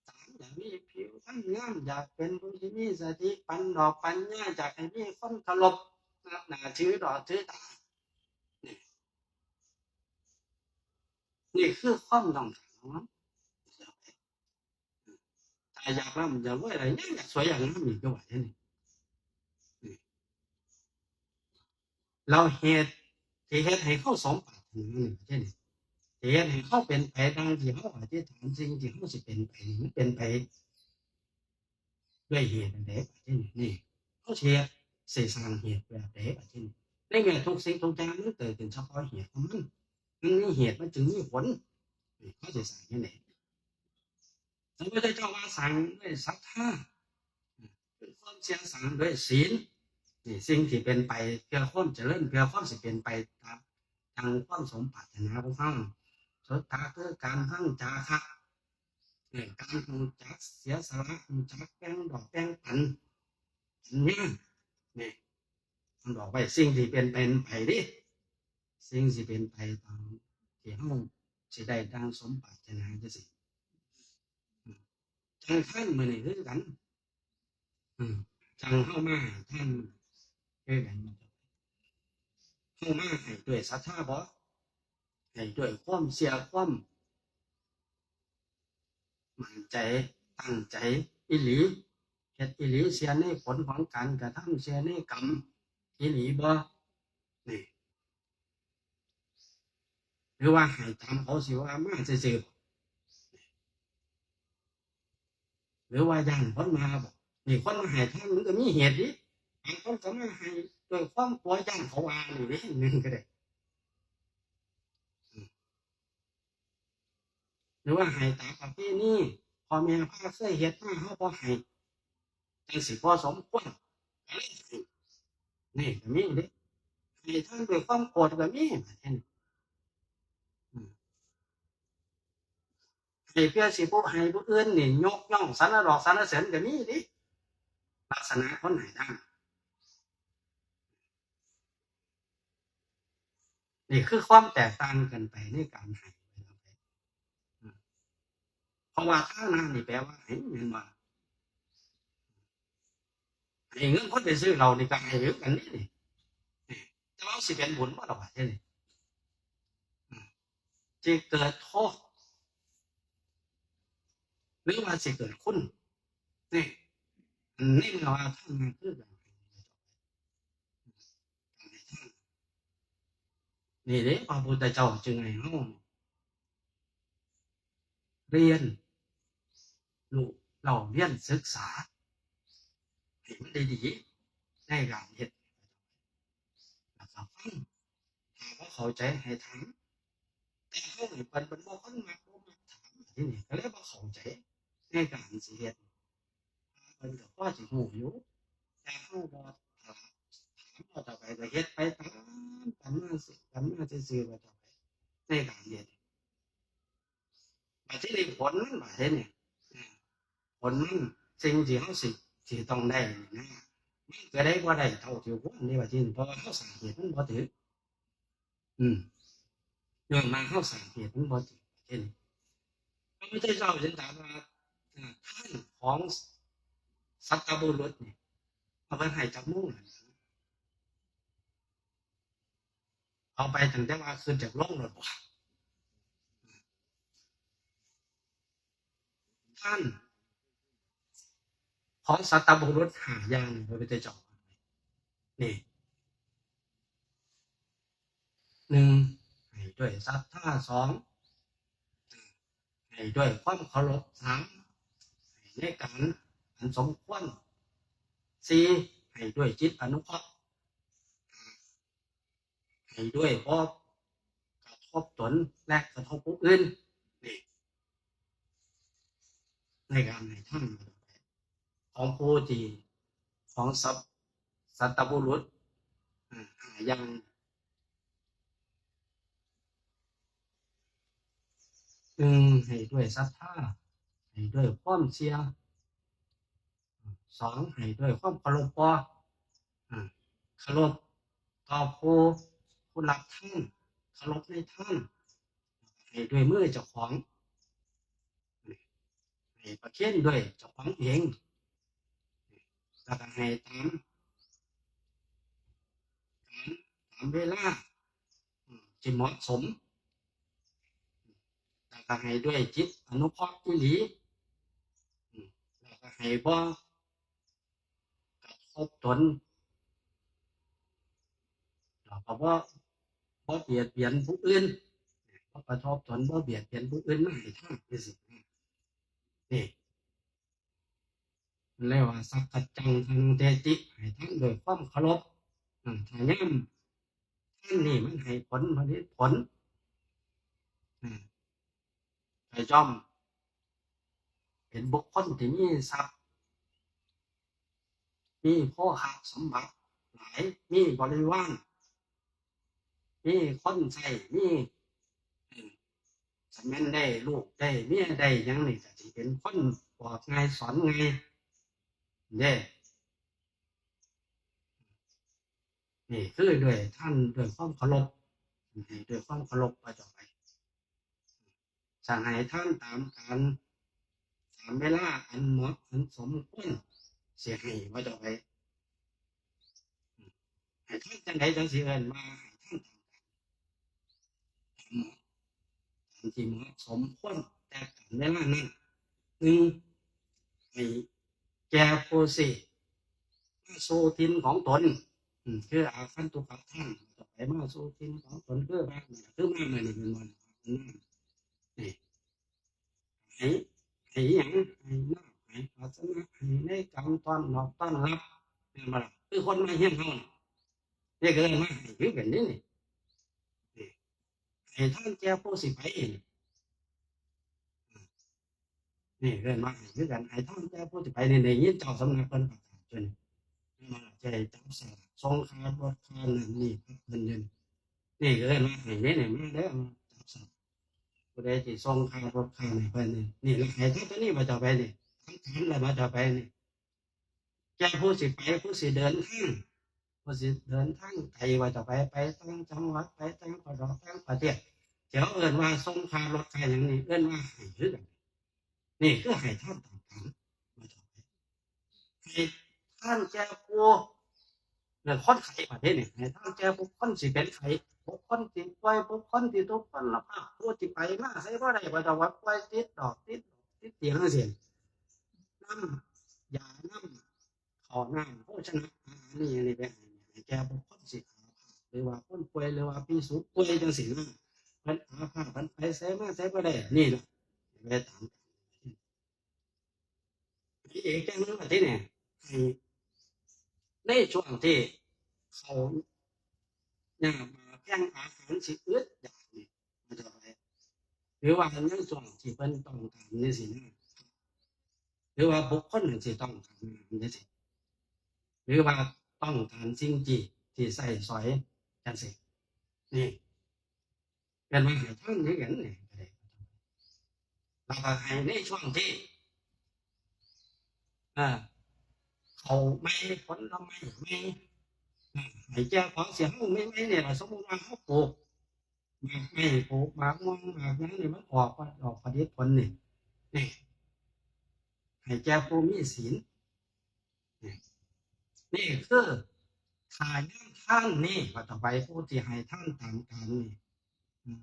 ສາມ ຢາກມີຜິວພັນງາມ ຢາກເປັນຜູ້ທີ່ມີສະຕິປັນດອກປັນຍາ ຢາກໃຫ້ມີຄົນເຄົາລົບນັບໜ້າຖືດອກຖືຕາ ນີ້ ນີ້ຄືຄວາມຕ້ອງການຂອງມັນ. ຖ້າຢາກລ່ຳຢາກລວຍແລ້ວ ຍັງຢາກສວຍຢາກງາມອີກຢູ່ວ່າເດນີ້ ແລ້ວເຫດທີ່ເຮັດໃຫ້ເຮົາສົມປາດຖະໜານີ້ເດນີ້ ທີ່ເຮັດໃຫ້ເຮົາເປັນໄປດັ່ງທີ່ເຮົາອະທິຖານ ສິ່ງທີ່ເຮົາຊິເປັນໄປນີ້ ມັນເປັນໄປດ້ວຍເຫດອັນໃດບາດນີ້? ນີ້ ເຮົາຊິເຮັດ ຊິສ້າງເຫດແບບໃດບາດນີ້? ໃນເມື່ອທຸກສິ່ງທຸກຢ່າງມັນເກີດຂຶ້ນສະເພາະເຫດຂອງມັນ ມັນມີເຫດມັນຈຶ່ງມີຜົນ ນີ້ ເຮົາຊິສ້າງຈັ່ງໃດ? ພະພຸດທະເຈົ້າວ່າສ້າງດ້ວຍສັດທາ ຄືຄວາມເຊື່ອ ສ້າງດ້ວຍສີນ ນີ້ ສິ່ງທີ່ເປັນໄປເພື່ອຄວາມຈະເລີນ ເພື່ອຄວາມຊິເປັນໄປຕາມ ດັ່ງຄວາມສົມປາດຖະໜາຂອງເຮົາ. ສຸດທະຄືການທັງຈາຄະ ເອີ ການຮູ້ຈັກເສຍສະຫຼະ ຮູ້ຈັກແບ່ງດອກແບ່ງປັນ ປັນຍາ ນີ້ ມັນບອກໄວ້ ສິ່ງທີ່ເປັນ ເປັນໄປເດ້ ສິ່ງຊິເປັນໄປຕາມທີ່ເຮົາຊິໄດ້ດັ່ງສົມປາດຖະໜາຈັ່ງຊີ້. ອາ ຈັ່ງທ່ານມື້ນີ້ຄືກັນ ອາ ຈັ່ງເຮົາມາໃຫ້ທ່ານຄືກັນ ເຮົາມາໃຫ້ດ້ວຍສັດທາບໍ່? ໃຫ້ດ້ວຍຄວາມເຊື່ອ ຄວາມໝັ້ນໃຈ ຕັ້ງໃຈອີ່ຫຼີ ເຮັດອີ່ຫຼີ ເຊື່ອໃນຜົນຂອງການກະທຳ ເຊື່ອໃນກຳອີ່ຫຼີບໍ່? ນີ້ ຫຼືວ່າໃຫ້ຕາມເຂົາຊິວ່າມາຊື່ໆ ຫຼືວ່າຢ້ານຄົນວ່າບໍ? ນີ້ຄົນມາໃຫ້ທານມັນກໍມີເຫດເດ້ ບາງຄົນກໍມາໃຫ້ດ້ວຍຄວາມກົວຢ້ານເຂົາວ່ານີ້ເດ້ ໜຶ່ງກໍໄດ້ ຫຼືວ່າໃຫ້ຕາມປະເພນີ ພໍ່ແມ່ພາເຄີຍເຮັດມາ ເຮົາບໍ່ໃຫ້ ຈັ່ງຊິບໍ່ສົມຄວນ ກໍເລີຍໃຫ້ ນີ້ກໍມີເດ້ ໃຫ້ທານດ້ວຍຄວາມໂກດກໍມີ ບາດນີ້ ອາ ໃຫ້ເພື່ອຊິບໍ່ໃຫ້ຜູ້ອື່ນນີ້ຍົກຍ້ອງສັນລະດອກສັນລະເສີນກໍມີເດ້ ລັກສະນະຄົນໃຫ້ທານ. ນີ້ຄືຄວາມແຕກຕ່າງກັນໄປໃນການໃຫ້ ເພາະວ່າທານະນີ້ແປວ່າໃຫ້ ແມ່ນບໍ່? ໃຫ້ເງິນຄົນໄປຊື້ເຫຼົ້ານີ້ກໍໃຫ້ຄືກັນນີ້ ນີ້ ແຕ່ວ່າຊິເປັນບຸນບໍ່ລະບາດນີ້? ຊິເກີດໂທດ ຫຼືວ່າຊິເກີດຄຸນ? ນີ້ ໃນເມື່ອວ່າທານະຄືການໃຫ້ ນີ້ເດ້ ພະພຸດທະເຈົ້າຈຶ່ງໃຫ້ເຮົາຮຽນຮູ້ ເລົ່າຮຽນສຶກສາໃຫ້ມັນໄດ້ດີ ໃນການເຮັດ ແລ້ວກໍຟັງ ຖ້າບໍ່ເຂົ້າໃຈໃຫ້ຖາມ ແຕ່ເຮົານີ້ເພິ່ນ ເພິ່ນບໍ່ຄົນມັກ ບໍ່ມັກຖາມ ທີນີ້ກໍເລີຍບໍ່ເຂົ້າໃຈໃນການຊິເຮັດ ເພິ່ນກໍພໍຊິຮູ້ຢູ່ ແຕ່ເຮົາບໍ່ຖາມ ຖາມແລ້ວຕໍ່ໄປກໍເຮັດໄປຕາມກັນມາ ກັນມາຊື່ໆ ວ່າຕໍ່ໄປໃນການເຮັດ ບັດທີນີ້ຜົນມັນ ບັດທີນີ້ ອາ ຜົນມັນ ສິ່ງທີ່ເຮົາຊິ ຊິຕ້ອງໄດ້ນີ້ນະ ມັນກໍໄດ້ບໍ່ໄດ້ເທົ່າທີ່ຄວນເດ້ ບັດທີນີ້ ເພາະວ່າເຮົາສ້າງເຫດມັນບໍ່ຖືກ ອືມ ຍ້ອນວ່າເຮົາສ້າງເຫດມັນບໍ່ຖືກ ເຫັນ ພະພຸດທະເຈົ້າຈຶ່ງຖາມວ່າ ອາ ທານຂອງສັດຕະບຸລຸດນີ້ ເອົາໄປໃຫ້ຈັກໂມງ ເອົາໄປຕັ້ງແຕ່ວ່າຂຶ້ນຈາກໂລງໂລດບໍ? ທ່ານຂອງສັດຕະບຸລຸດຫ້າຢ່າງ ພະພຸດທະເຈົ້າ ນີ້ ໜຶ່ງ ໃຫ້ດ້ວຍສັດທາ ສອງ ໃຫ້ດ້ວຍຄວາມເຄົາລົບ ສາມ ໃຫ້ໃນການອັນສົມຄວນ ສີ່ ໃຫ້ດ້ວຍຈິດອະນຸເຄາະ ຫ້າ ໃຫ້ດ້ວຍບໍ່ກະທົບຕົນ ແລະ ກະທົບຜູ້ອື່ນ ນີ້ ໃນການໃຫ້ທານຂອງຜູ້ທີ່ ຂອງສັດ ສັດຕະບຸລຸດ ອາ ຫ້າຢ່າງ. ໜຶ່ງ ໃຫ້ດ້ວຍສັດທາ, ໃຫ້ດ້ວຍຄວາມເຊື່ອ, ສອງ ໃຫ້ດ້ວຍຄວາມເຄົາລົບບໍ່? ອາ ເຄົາລົບຕໍ່ຜູ້ ຜູ້ຮັບທານ, ເຄົາລົບໃນທານ, ໃຫ້ດ້ວຍມືເຈົ້າຂອງ, ໃຫ້ປະເຄນດ້ວຍເຈົ້າຂອງເອງ, ແລ້ວກໍໃຫ້ຕາມການ ຕາມເວລາ ອາ ທີ່ເໝາະສົມ, ແລ້ວກໍໃຫ້ດ້ວຍຈິດອະນຸເຄາະອີ່ຫຼີ, ອາ ແລ້ວກໍໃຫ້ບໍ່ກະທົບຕົນ, ແລ້ວກໍບໍ່ ບໍ່ບຽດບຽນຜູ້ອື່ນ, ບໍ່ກະທົບຕົນ ບໍ່ບຽດບຽນຜູ້ອື່ນ ມາໃຫ້ທານຈັ່ງຊີ້ນະ. ນີ້ ເພິ່ນເອີ້ນວ່າ ສັກກັດຈັງທານັງເຕຕິ, ໃຫ້ທານດ້ວຍຄວາມເຄົາລົບ. ອາ ຖ້າຍາມທານນີ້ມັນໃຫ້ຜົນ ຜະລິດຜົນ, ອາ ກໍຍ່ອມເປັນບຸກຄົນທີ່ມີຊັບ, ມີໂພຄະສົມບັດຫຼາຍ, ມີບໍລິວານ, ມີຄົນໃຊ້, ມີ ເອີ ຄັນແມ່ນໄດ້ລູກໄດ້ເມຍໄດ້ຫຍັງນີ້ ກໍຊິເປັນຄົນບອກງ່າຍສອນງ່າຍເດ້. ນີ້ຄືດ້ວຍທ່ານ ດ້ວຍຄວາມເຄົາລົບ, ໃຫ້ດ້ວຍຄວາມເຄົາລົບວ່າຕໍ່ໄປ. ສະໃຫ້ທານຕາມການ ຕາມເວລາອັນເໝາະອັນສົມຄວນຊິໃຫ້ວ່າຕໍ່ໄປ. ໃຫ້ທານຈັ່ງໃດຈັ່ງຊິເອີ້ນວ່າໃຫ້ທານຕາມການ ຕາມເໝາະ ຕາມທີ່ເໝາະສົມຄວນແຕ່ການເວລານັ້ນ? ໜຶ່ງ ໃຫ້ແກ່ຜູ້ທີ່ມາສູ່ຖິ່ນຂອງຕົນ, ອາ ຄືອາຄັນຕຸກະທານ ຕໍ່ໄປມາສູ່ຖິ່ນຂອງຕົນ ຄືວ່າ ຄືມາມື້ນີ້ແມ່ນບໍ່? ນີ້ ໃຫ້ ໃຫ້ຫຍັງ? ໃຫ້ນ້ຳ ໃຫ້ພາຊະນະ ໃຫ້ໃນການຕ້ອນນອບຕ້ອນຮັບ ແມ່ນບໍ່ລະ? ຄືຄົນມາເຮືອນເຮົານີ້ ນີ້ກໍເອີ້ນວ່າໃຫ້ຄືກັນເດ້ນີ້. ນີ້ ໃຫ້ທານແກ່ຜູ້ຊິໄປນີ້ ນີ້ເອີ້ນວ່າໃຫ້ຄືກັນ. ໃຫ້ທານແກ່ຜູ້ຊິໄປນີ້ ໄດ້ຍິນເຈົ້າສຳນັກເພິ່ນປະກາດຢູ່ນີ້ ແມ່ນບໍ່ລະ? ຈະໄດ້ຈັບສະຫຼາກ ສົ່ງຄ່າລົດຄ່ານັ້ນນີ້ໃຫ້ເພິ່ນຢູ່ນີ້ ນີ້ກໍເອີ້ນວ່າໃຫ້ເດ້ນີ້. ມາເດີ ມາຈັບສະຫຼາກ ຜູ້ໃດທີ່ສົ່ງຄ່າລົດຄ່ານີ້ໄປນີ້ ນີ້ລະໃຫ້ເທົ່ານີ້ວ່າຕໍ່ໄປນີ້ ທາງການລະວ່າຕໍ່ໄປນີ້ ແກ່ຜູ້ຊິໄປ ຜູ້ຊິເດີນທາງ ຜູ້ຊິເດີນທາງໄກວ່າຕໍ່ໄປ ໄປຕ່າງຈັງຫວັດ ໄປຕ່າງປະເທດ ຕ່າງປະເທດ ທີ່ເຮົາເອີ້ນວ່າສົ່ງຄ່າລົດຄ່າຫຍັງນີ້ ເອີ້ນວ່າໃຫ້ຄືກັນ. ນີ້ຄືໃຫ້ທານຕາມການວ່າຕໍ່ໄປ. ໃຫ້ທານແກ່ຜູ້ ເລື່ອງຄົນໄຂ້ປະເທດນີ້ ໃຫ້ທານແກ່ບຸກຄົນທີ່ເປັນໄຂ້ ບຸກຄົນທີ່ປ່ວຍ ບຸກຄົນທີ່ທຸກພົນລະພາບ ຜູ້ທີ່ໄປມາໃສບໍ່ໄດ້ ວ່າແຕ່ວ່າປ່ວຍຕິດດອກ ຕິດ ຕິດຕຽງຈັ່ງຊີ້ ນຳຢາ ນຳເຂົ້ານ້ຳ ໂພຊະນະອາຫານນີ້ ອັນນີ້ໄປໃຫ້ ໃຫ້ແກ່ບຸກຄົນທີ່ອາພາດ ຫຼືວ່າຄົນປ່ວຍ ຫຼືວ່າພິສຸປ່ວຍຈັ່ງຊີ້ນະ ເພິ່ນອາພາດ ເພິ່ນໄປໃສມາໃສບໍ່ໄດ້ ນີ້ນະ ໄປຕາມ ອີກຢ່າງໜຶ່ງບັດທີນີ້ ໃຫ້ໃນຊ່ວງທີ່ເຂົາຍາກໝາກແພງ ອາຫານຊິອຶດຢາກນີ້ ມັນຈະໄປ ຫຼືວ່າໃນຊ່ວງທີ່ເພິ່ນຕ້ອງການຈັ່ງຊີ້ນະ ຫຼືວ່າບຸກຄົນນັ້ນຊິຕ້ອງການອາຫານຈັ່ງຊີ້ ຫຼືວ່າຕ້ອງການສິ່ງທີ່ ທີ່ໃຊ້ສອຍຈັ່ງຊີ້ ນີ້ ເອີ້ນວ່າໃຫ້ທານຄືກັນນີ້ ແລ້ວກໍໃຫ້ໃນຊ່ວງທີ່ ເອີ ເຂົ້າໃໝ່ ຜົນລະໄມ້ໃໝ່ ເອີ ໃຫ້ແກ່ຂອງເສຍເຮົາໃໝ່ໆນີ້ລະ. ສົມມຸດວ່າເຮົາປູກໝາກໄມ້ ປູກໝາກມ່ວງ ໝາກຫຍັງນີ້ ມັນອອກ ອອກຜະລິດຜົນນີ້ ນີ້ ໃຫ້ແກ່ຜູ້ມີສິນ ນີ້ ນີ້ຄື ຖ້າຍາມທານນີ້ ວ່າຕໍ່ໄປ ຜູ້ທີ່ໃຫ້ທານຕາມການນີ້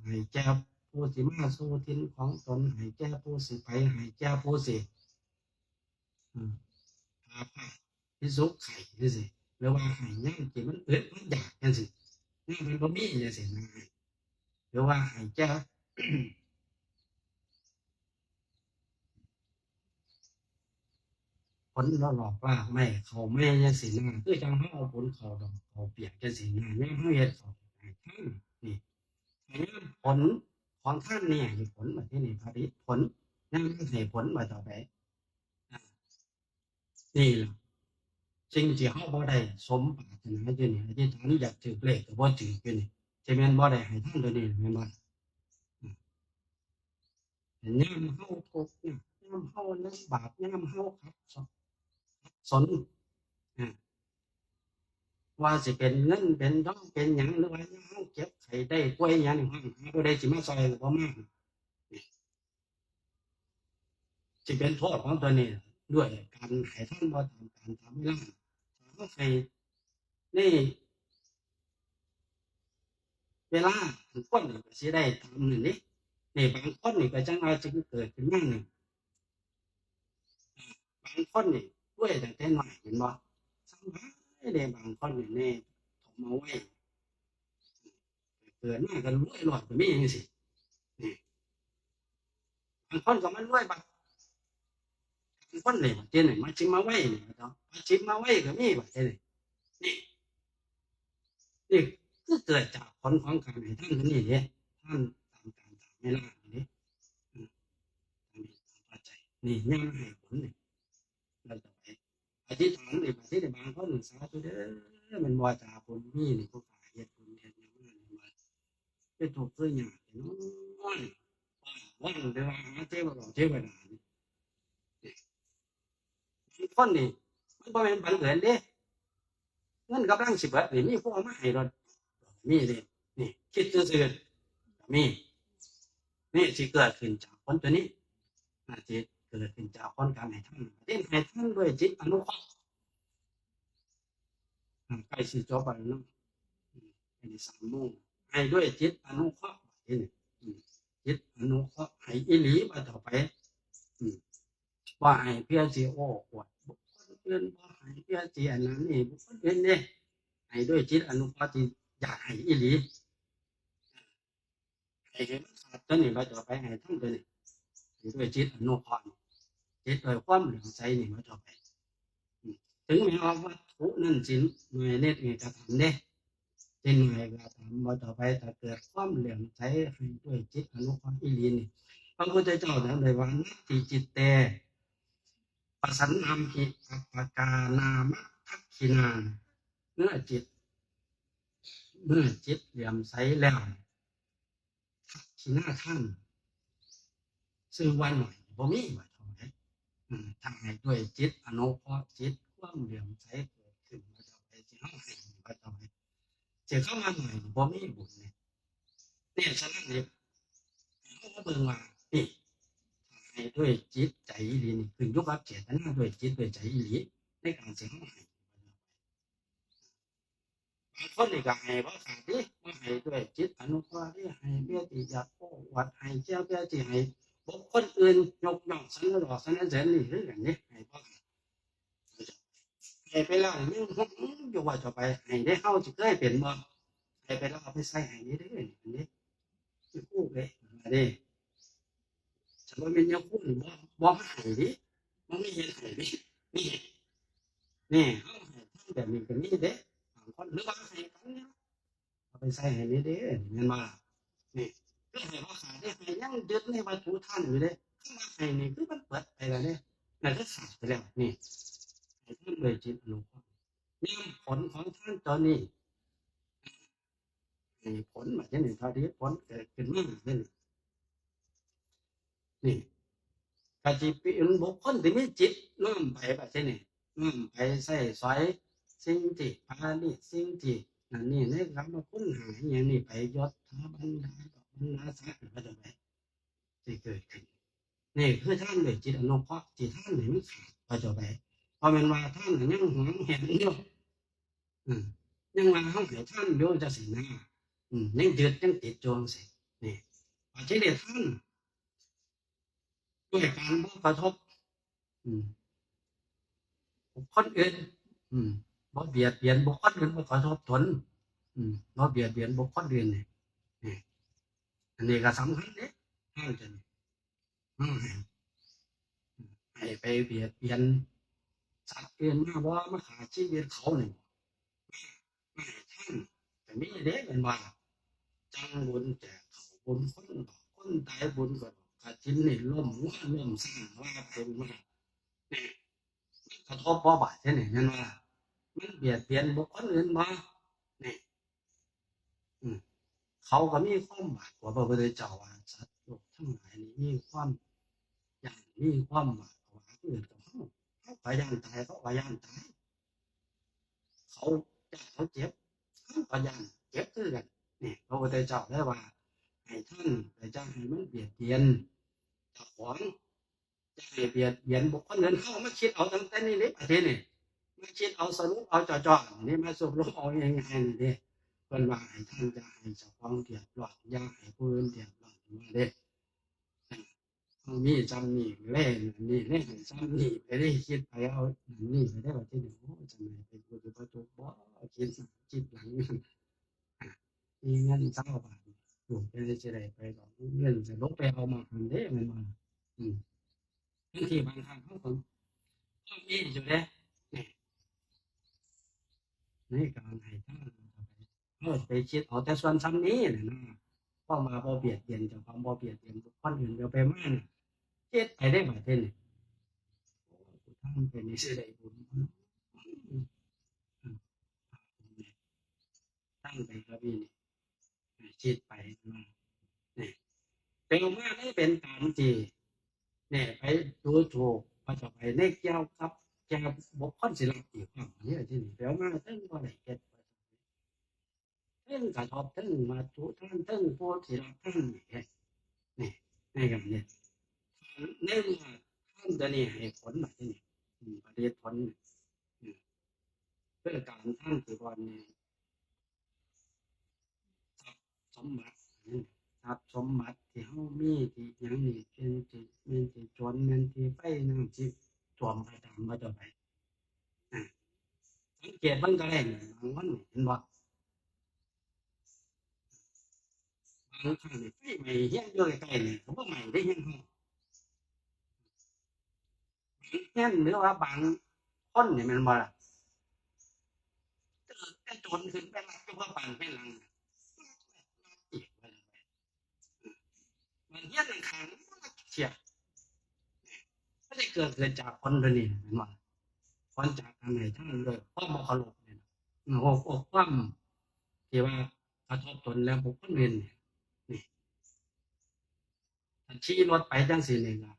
ໃຫ້ແກ່ຜູ້ທີ່ມາສູ່ຖິ່ນຂອງຕົນ ໃຫ້ແກ່ຜູ້ຊິໄປ ໃຫ້ແກ່ຜູ້ຊິ ອາ ອາພາດ ພິສຸໄຂ້ຈັ່ງຊີ້ ຫຼືວ່າໃຫ້ຍາມທີ່ມັນອຶດມັນຢາກຈັ່ງຊີ້ ຍາມມັນບໍ່ມີຈັ່ງຊີ້ນະ ຫຼືວ່າໃຫ້ແກ່ ຜົນລອກລາກໄມ້ເຂົ້າໄມ້ຈັ່ງຊີ້ນະ ຄືຈັ່ງເຮົາເອົາບຸນເຂົ້າດອກເຂົ້າປຽກຈັ່ງຊີ້ນະ ຍາມເຮົາເຮັດເຂົ້າໃຫ້ທານນີ້ ໃຫ້ຍາມຜົນຂອງທານນີ້ໃຫ້ຜົນ ບັດທີນີ້ຜະລິດຜົນ ຍາມມັນໃຫ້ຜົນວ່າຕໍ່ໄປ ອາ ນີ້ລະ ສິ່ງທີ່ເຮົາບໍ່ໄດ້ສົມປາດຖະໜາຢູ່ນີ້ ອະທິຖານຢາກຖືກເລກກໍບໍ່ຖືກຢູ່ນີ້ ທີ່ແມ່ນບໍ່ໄດ້ໃຫ້ທານໂດຍນີ້ແມ່ນບໍ່? ອາ ຍາມເຮົາທຸກຍາກ ຍາມເຮົາລຳບາກ ຍາມເຮົາຂັດສ- ຂັດສົນ ອາ ວ່າຊິເປັນເງິນເປັນທອງເປັນຫຍັງ ຫຼືວ່າຍາມເຮົາເຈັບໄຂ້ໄດ້ປ່ວຍຫຍັງນີ້ ຮ້ອງຫາຜູ້ໃດຊິມາຊ່ອຍກໍບໍ່ມາ ຊິເປັນໂທດຂອງຕົວນີ້ ດ້ວຍການໃຫ້ທານບໍ່ຕາມການຕາມເວລາ ຖ້າເຮົາໃຫ້ໃນເວລາອັນຄວນນີ້ກໍຊິໄດ້ຕາມນັ້ນເດ້. ນີ້ບາງຄົນນີ້ກໍຈັ່ງວ່າຈຶ່ງເກີດຂຶ້ນມານີ້ ບາງຄົນນີ້ລວຍຕັ້ງແຕ່ນ້ອຍ ເຫັນບໍ່? ສຳບາຍເດ້ ບາງຄົນນີ້ແນ່ ຖົມເອົາໄວ້ ເກີດມາກໍລວຍໂລດກໍມີຈັ່ງຊີ້. ນີ້ບາງຄົນກໍມາລວຍບັດ ບາງຄົນນີ້ ບາດນີ້ມາຊິມາໄວນີ້ ມາຊິມາໄວກໍມີ ບາດນີ້. ນີ້ ນີ້ຄືເກີດຈາກຜົນຂອງການໃຫ້ທານຕົວນີ້ເດ້ ທານຕາມການຕາມເວລານີ້ເດ້. ອືມ ອັນນີ້ຕາມປັດໄຈ ນີ້ຍັງໃຫ້ຜົນນີ້ ແລ້ວຕໍ່ໄປອະທິຖານນີ້ ບາດນີ້ບາງຄົນ ສາທຸເດີ ແມ່ນບໍ່ ອາຈານບຸນມີນີ້ ຜູ້ຂ້າເຮັດບຸນເຮັດຫຍັງມານີ້ ວ່າຄືທຸກຄືຍາກແທ້ນ້ອຍ ວ່າ ວ່າແຕ່ວ່າຫາເທວະເຈົ້າເທວະດານີ້. ບາງຄົນນີ້ມັນບໍ່ແມ່ນບັງເອີນເດ້ ເງິນກຳລັງຊິເບິດນີ້ ມີຜູ້ເອົາມາໃຫ້ໂລດ ມີເດ້. ນີ້ຄິດຊື່ໆ ກໍມີ. ນີ້ຊິເກີດຂຶ້ນຈາກຜົນຕົວນີ້ ອາ ຊິເກີດຂຶ້ນຈາກຜົນການໃຫ້ທານ ເຮັດໃຫ້ທານດ້ວຍຈິດອະນຸເຄາະ. ອາ ໃກ້ຊິຈົບແລ້ວເນາະ ອືມ ອັນນີ້ສາມໂມງ ໃຫ້ດ້ວຍຈິດອະນຸເຄາະ ບາດນີ້ ອືມ ຈິດອະນຸເຄາະ ໃຫ້ອີ່ຫຼີ ວ່າຕໍ່ໄປ ອືມ ບໍ່ໃຫ້ເພື່ອຊິໂອ້ອວດບຸກຄົນອື່ນ ບໍ່ໃຫ້ເພື່ອຊິອັນນັ້ນນີ້ບຸກຄົນອື່ນເດ້ ໃຫ້ດ້ວຍຈິດອະນຸເຄາະທີ່ຢາກໃຫ້ອີ່ຫຼີ. ໃຫ້ ໃຫ້ມັນຂາດຕົວນີ້ ວ່າຕໍ່ໄປໃຫ້ທຳຕົວນີ້ ໃຫ້ດ້ວຍຈິດອະນຸເຄາະ ເຮັດດ້ວຍຄວາມເຫຼື້ອມໃສນີ້ ວ່າຕໍ່ໄປ ອືມ ເຖິງແມ່ນວ່າວັດຖຸນັ້ນຊິໜ້ອຍນິດໜ້ອຍກໍຕາມເດ້ ຊິໜ້ອຍກໍຕາມ ວ່າຕໍ່ໄປ ຖ້າເກີດຄວາມເຫຼື້ອມໃສໃຫ້ດ້ວຍຈິດອະນຸເຄາະອີ່ຫຼີນີ້ ພະພຸດທະເຈົ້າໄດ້ວ່າ ນັດຖິຈິດເຕ ປະສັນນາມຫິ ປັບປະການາມະທັກຂິນາ ເມື່ອຈິດ ເມື່ອຈິດເຫຼື້ອມໃສແລ້ວ ທັກຂິນາທານ ຊື່ວ່າໜ້ອຍບໍ່ມີ ວ່າເທົ່າໃດ. ອືມ ຖ້າໃຫ້ດ້ວຍຈິດອະນຸເຄາະ ຈິດຄວາມເຫຼື້ອມໃສເກີດຂຶ້ນ ວ່າເທົ່າໃດ ຊິເຮົາໃຫ້ ວ່າເທົ່າໃດ ຊິເຂົ້າມາໜ້ອຍບໍ່ມີບຸນເດ້. ນີ້ ສະນັ້ນນີ້ ໃຫ້ເຮົາມາເບິ່ງວ່າ ນີ້ ຖ້າໃຫ້ດ້ວຍຈິດໃຈອີ່ຫຼີນີ້ ຂຶ້ນຢູ່ກັບເຈດຕະນາດ້ວຍຈິດດ້ວຍໃຈອີ່ຫຼີ ໃນການທີ່ເຮົາໃຫ້. ບາງຄົນນີ້ກໍໃຫ້ບໍ່ຂາດເດ້ ບໍ່ໃຫ້ດ້ວຍຈິດອະນຸເຄາະເດ້ ໃຫ້ເພື່ອທີ່ຢາກໂອ້ອວດ ໃຫ້ແຕ່ເພື່ອຊິໃຫ້ບຸກຄົນອື່ນຍົກຍ້ອງສັນລະເສີນນີ້ຄືກັນເດ້ ໃຫ້ບໍ່ຂາດ. ໃຫ້ໄປແລ້ວຍັງຫົວງຢູ່ວ່າຕໍ່ໄປໃຫ້ເດ້ ເຮົາຊິເຄີຍເປັນບໍ່? ໃຫ້ໄປແລ້ວເອົາໄປໃຊ້ໃຫ້ເດ້ ເດ້ ຄືເດ້ ມາເດ້. ຖ້າບໍ່ແມ່ນຍາຄູນີ້ ບໍ່ ບໍ່ມາໃຫ້ເດ້ ບໍ່ມີເຮັດໃຫ້ເດ້. ນີ້ ນີ້ ເຮົາໃຫ້ທານແບບນີ້ກໍມີເດ້ ບາງຄົນ ຫຼືວ່າໃຫ້ກັນນີ້ ເອົາໄປໃຊ້ໃຫ້ແດ່ເດ້ ແມ່ນບໍ່ລະ? ນີ້ ຄືໃຫ້ບໍ່ຂາດເດ້ ໃຫ້ຍັງຍຶດໃນວັດຖຸທານຢູ່ເດ້. ຄຳວ່າໃຫ້ນີ້ຄືມັນເບິດໄປແລ້ວເດ້ ນັ້ນຄືຂາດໄປແລ້ວ. ນີ້ ໃຫ້ທານດ້ວຍຈິດອະນຸເຄາະ ຍາມຜົນຂອງທານຕອນນີ້ ໃຫ້ຜົນ ບາດນີ້ ຖ້າທີ່ຜົນເກີດຂຶ້ນມາ ນີ້ ນີ້ ກະຊິເປັນບຸກຄົນທີ່ມີຈິດນ້ອມໄປ ບາດນີ້ ນ້ອມໄປໃຊ້ສອຍສິ່ງທີ່ປານີດ ສິ່ງທີ່ນັ້ນນີ້ ໃນກາມະຄຸນຫ້າອີ່ຫຍັງນີ້ ໄປຍົດຖາບັນດາ ບັນດາສັກ ກໍຈະໄປ ທີ່ເກີດຂຶ້ນ. ນີ້ຄືທານດ້ວຍຈິດອະນຸເຄາະ ທີ່ທານໃຫ້ມັນຂາດ ກໍຈະໄປ ບໍ່ແມ່ນວ່າທານຍັງຫວງແຫນຢູ່ ອືມ ຍັງວ່າເຮົາໃຫ້ທານຢູ່ຈັ່ງຊີ້ນະ ອືມ ຍັງຍຶດຍັງຕິດຢູ່ຈັ່ງຊີ້. ນີ້ ບາດທີນີ້ທານດ້ວຍການບໍ່ກະທົບ ອືມ ບຸກຄົນອື່ນ ອືມ ບໍ່ບຽດບຽນບຸກຄົນອື່ນ ບໍ່ກະທົບຕົນ ອືມ ບໍ່ບຽດບຽນບຸກຄົນອື່ນນີ້ ນີ້ ອັນນີ້ກໍສຳຄັນເດ້ ທານຕົວນີ້. ເຮົາໃຫ້ ໃຫ້ໄປບຽດບຽນສັດອື່ນມາບໍ່ ມາຂ້າຊີວິດເຂົານີ້ ມາ ມາໃຫ້ທານກໍມີເດ້ ແມ່ນບໍ່ລະ? ຈັ່ງບຸນແຈກເຂົ້າບຸນ ຄົນບອກຄົນຕາຍບຸນກໍດອກ ກະຖິນນີ້ລົ້ມງົວລົ້ມຊ້າງວ່າໄປມາ ນີ້ ມັນກະທົບບໍ່ບາດເດ້ນີ້ ແມ່ນບໍ່ລະ? ມັນບຽດບຽນບຸກຄົນອື່ນບໍ່? ນີ້ ອືມ ເຂົາກໍມີຄວາມບາດກວ່າພະພຸດທະເຈົ້າວ່າ ສັດໂລກທ ງຫຼາຍນີ້ມີຄວາມຢ້ານ ມີຄວາມຫວາດຜະຫວາຄືກັນກັບເຮົາ. ເຮົາກໍຢ້ານຕາຍ ເຂົາກໍຢ້ານຕາຍ. ເຂົາຢ້ານເຂົາເຈັບ ເຮົາກໍຢ້ານເຈັບຄືກັນ. ນີ້ ພະພຸດທະເຈົ້າໄດ້ວ່າ ໃຫ້ທ່ານ ແລະ ຢ່າໃຫ້ມັນບຽດບຽນເຈົ້າຂອງ ຢ່າໃຫ້ບຽດບຽນບຸກຄົນອື່ນ. ເຮົາມາຄິດເອົາຕັ້ງແຕ່ນີ້ເດ້ ປະເທດນີ້ ມາຄິດເອົາສະຫຼຸບເອົາຈ່ອໆນີ້ ມາສະຫຼຸບເອົາງ່າຍໆນີ້ເດ້. ເພິ່ນວ່າໃຫ້ທ່ານຢ່າໃຫ້ເຈົ້າຂອງເດືອດຮ້ອນ ຢ່າໃຫ້ຜູ້ອື່ນເດືອດຮ້ອນ ເພິ່ນວ່າເດ້. ເຮົາມີຊ່ຳນີ້ເລີຍ ນີ້ເລີຍໃຫ້ຊ່ຳນີ້ໄປເດ້ ຄິດໄປເອົານັ້ນນີ້ໄປເດ້. ບັດທີນີ້ ໂອ້ ຈະແມ່ນເປັນຜູ້ທີ່ບໍ່ທຸກບໍ່ ຄິດໜ້າຄິດຫຼັງ ອາ ມີເງິນຊາວບາດ ລູກເພິ່ນຊິໄດ້ໄປດອກເງິນ ສະຫຼຸບໄປເອົາໝາກຫັ້ນເດ້ ແມ່ນບໍ່? ອືມ ບາງທີບາງຄັ້ງເຮົາກໍ ກໍມີຢູ່ເດ້ ໃນການໃຫ້ທານ ເຮົາໄປຄິດເອົາແຕ່ສ່ວນສ່ຳນີ້ນະ ຄວາມວ່າບໍ່ບຽດບຽນເຈົ້າຂອງ ບໍ່ບຽດບຽນບຸກຄົນອື່ນ ເອົາໄປມານີ້ ເຮັດໄປໄດ້ບາດນີ້ ໂອ້ ທານໄປນີ້ຊິໄດ້ບຸນ ຕັ້ງໃຈກໍມີນີ້ ຄິດໄປວ່າ ນີ້ ແປວ່າມັນເປັນການທີ່ ນີ້ ໄປດູຖູກ ເຂົາເຈົ້າໄປໃນກ່ຽວກັບ ກ່ຽວກັບບຸກຄົນທີ່ຮັບອີກພ້ອມນີ້ ທີ່ນີ້ ແປວ່າເຖິງບໍ່ໄດ້ເຮັດ ເຖິງກະທົບ ເຖິງວັດຖຸທານ ເຖິງຜູ້ທີ່ຮັບທານນີ້ ນີ້ ໃນການນີ້ ໃນເມື່ອທານຕົວນີ້ໃຫ້ຜົນບາດນີ້ ອືມ ຜະລິດຜົນ ອືມ ຄືການທານທີ່ວ່ານີ້ ຊັບສົມບັດ ຊັບສົມບັດທີ່ເຮົາມີ ທີ່ຫຍັງນີ້ ເປັນທີ່ ແມ່ນທີ່ຈົນ ແມ່ນທີ່ໄຟນ້ຳທີ່ຖ້ວມກໍຕາມ ວ່າຕໍ່ໄປ ອາ ສັງເກດເບິ່ງກໍໄດ້ນີ້ ບາງຄົນນີ້ ເຫັນບໍ່? ບາງຄັ້ງນີ້ໄຟໄໝ້ເຮືອນຢູ່ໃກ້ໆນີ້ ກໍບໍ່ໄໝ້ເດ້ເຮືອນເຮົາ. ບາງເຮືອນ ຫຼືວ່າບາງຄົນນີ້ແມ່ນບໍ່ລະ ຖືກແຕ່ໂຈນຂຶ້ນໄປລັກຢູ່ພະບ້ານພາຍຫຼັງ ບາງເຮືອນຂ້າງໆ ເສຍ ມັນໄດ້ເກີດຂຶ້ນຈາກຜົນຕົວນີ້ແມ່ນບໍ່? ຜົນຈາກການໃຫ້ທານໂດຍຄວາມບໍ່ເຄົາລົບນີ້ ໂອ້ ຄວາມທີ່ວ່າກະທົບຕົນແລະບຸກຄົນອື່ນນີ້ ຄັນຂີ່ລົດໄປຈັ່ງຊີ້ນີ້ກໍ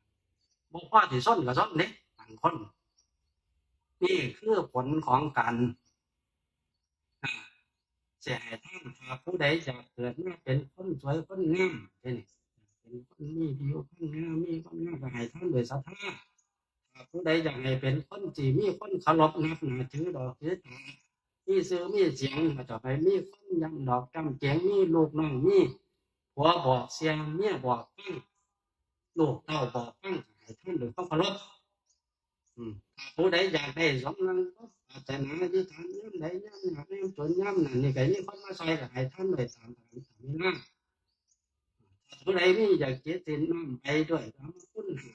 ບໍ່ພໍຊິຊົນກໍຊົນເດ້ບາງຄົນ. ນີ້ຄືຜົນຂອງການ ອາ ຊິໃຫ້ທານ. ຖ້າຜູ້ໃດຢາກເກີດມາເປັນຄົນສວຍຄົນງາມ ເດ້ນີ້ ເປັນຄົນມີຜິວພັນງາມ ມີຄວາມງາມ ກໍໃຫ້ທານດ້ວຍສັດທາ. ຖ້າຜູ້ໃດຢາກໃຫ້ເປັນຄົນທີ່ມີຄົນເຄົາລົບນັບໜ້າຖືດອກຖືຕາ ມີຊື່ມີສຽງ ກໍຈະໃຫ້ມີຄົນຢ້ຳດອກຢ້ຳເກງ ມີລູກນ້ອງ ມີຜົວບອກເຊື່ອ ເມຍບອກຟັງ ລູກເຕົ້າບອກຟັງ ໃຫ້ທານດ້ວຍຄວາມເຄົາລົບ. ອືມ ຖ້າຜູ້ໃດຢາກໄດ້ສົມດັ່ງປາດຖະໜາ ອະທິຖານຍາມໃດ ຍາມຍາກ ຍາມຈົນ ຍາມນັ້ນ ນີ້ກໍມີຄົນມາຊ່ອຍ ກໍໃຫ້ທານດ້ວຍຕາມການຕາມເວລາ. ຖ້າຜູ້ໃດມີຢາກເຈດສິນນ້ອມໄປດ້ວຍກາມະຄຸນຫ້າ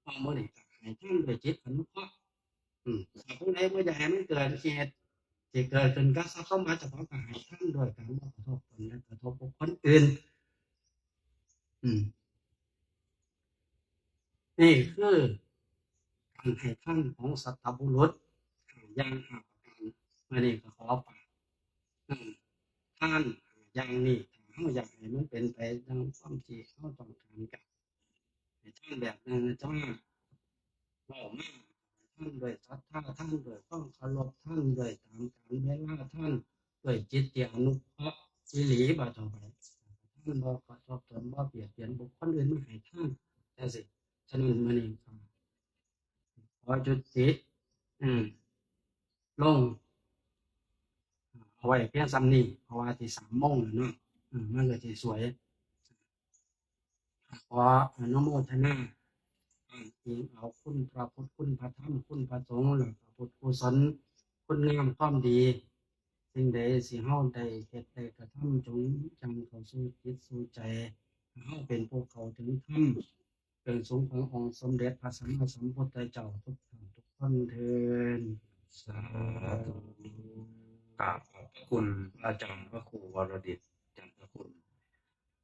ເອົາມື້ນີ້ກໍໃຫ້ທານດ້ວຍຈິດອະນຸເຄາະ. ອືມ ຖ້າຜູ້ໃດບໍ່ຢາກໃຫ້ມັນເກີດເຫດ ທີ່ເກີດຂຶ້ນກັບຊັບສົມບັດເຈົ້າຂອງ ກໍໃຫ້ທານດ້ວຍການບໍ່ກະທົບຕົນ ແລະ ກະທົບບຸກຄົນອື່ນ. ອືມ ນີ້ຄືການໃຫ້ທານຂອງສັດຕະບຸລຸດຫ້າຢ່າງຫ້າປະການ. ມື້ນີ້ກໍຂໍຝາກ ເອີ ທານຫ້າຢ່າງນີ້ ຖ້າເຮົາຢາກໃຫ້ມັນເປັນໄປດັ່ງຄວາມທີ່ເຮົາຕ້ອງການ ກໍ ໃຫ້ທານແບບນັ້ນນະ ຈະມາເວົ້າມາ ທານດ້ວຍສັດທາ ທານດ້ວຍຄວາມເຄົາລົບ ທານດ້ວຍຕາມການເວລາ ທານດ້ວຍຈິດທີ່ອະນຸເຄາະອີ່ຫຼີ. ບາດຕໍ່ໄປ ທ່ານບໍ່ກະທົບຕົນ ບໍ່ບຽດບຽນບຸກຄົນອື່ນ ມາໃຫ້ທານຈັ່ງຊີ້. ສະນັ້ນ ມື້ນີ້ກໍຂໍຢຸດຕິ ອືມ ລົງ ເອົາໄວ້ພຽງສ່ຳນີ້ ເພາະວ່າຊິສາມໂມງແລ້ວເນາະ ເອີ ມັນກໍຊິສວຍ. ຂໍອະນຸໂມທະນາ ອ້າງອີງເອົາຄຸນພະພຸດ ຄຸນພະທຳ ຄຸນພະສົງ ແລະ ບຸນກຸສົນ ຄຸນງາມຄວາມດີ ສິ່ງໃດທີ່ເຮົາໄດ້ເຮັດໄດ້ກະທຳ ຈົ່ງຍັ່ງເຂົ້າສູ່ຈິດສູ່ໃຈ ໃຫ້ເຮົາເປັນຜູ້ເຂົ້າເຖິງທຳ ເບື້ອງສູງຂອງອົງສົມເດັດພະສຳມາສຳພຸດທະເຈົ້າທຸກທ່ານທຸກຄົນເທີ້ນ. ສາທຸ. ກາບຂອບພະຄຸນພະອາຈານພະຄູວໍລະດິດ ຈັນທະຄຸນ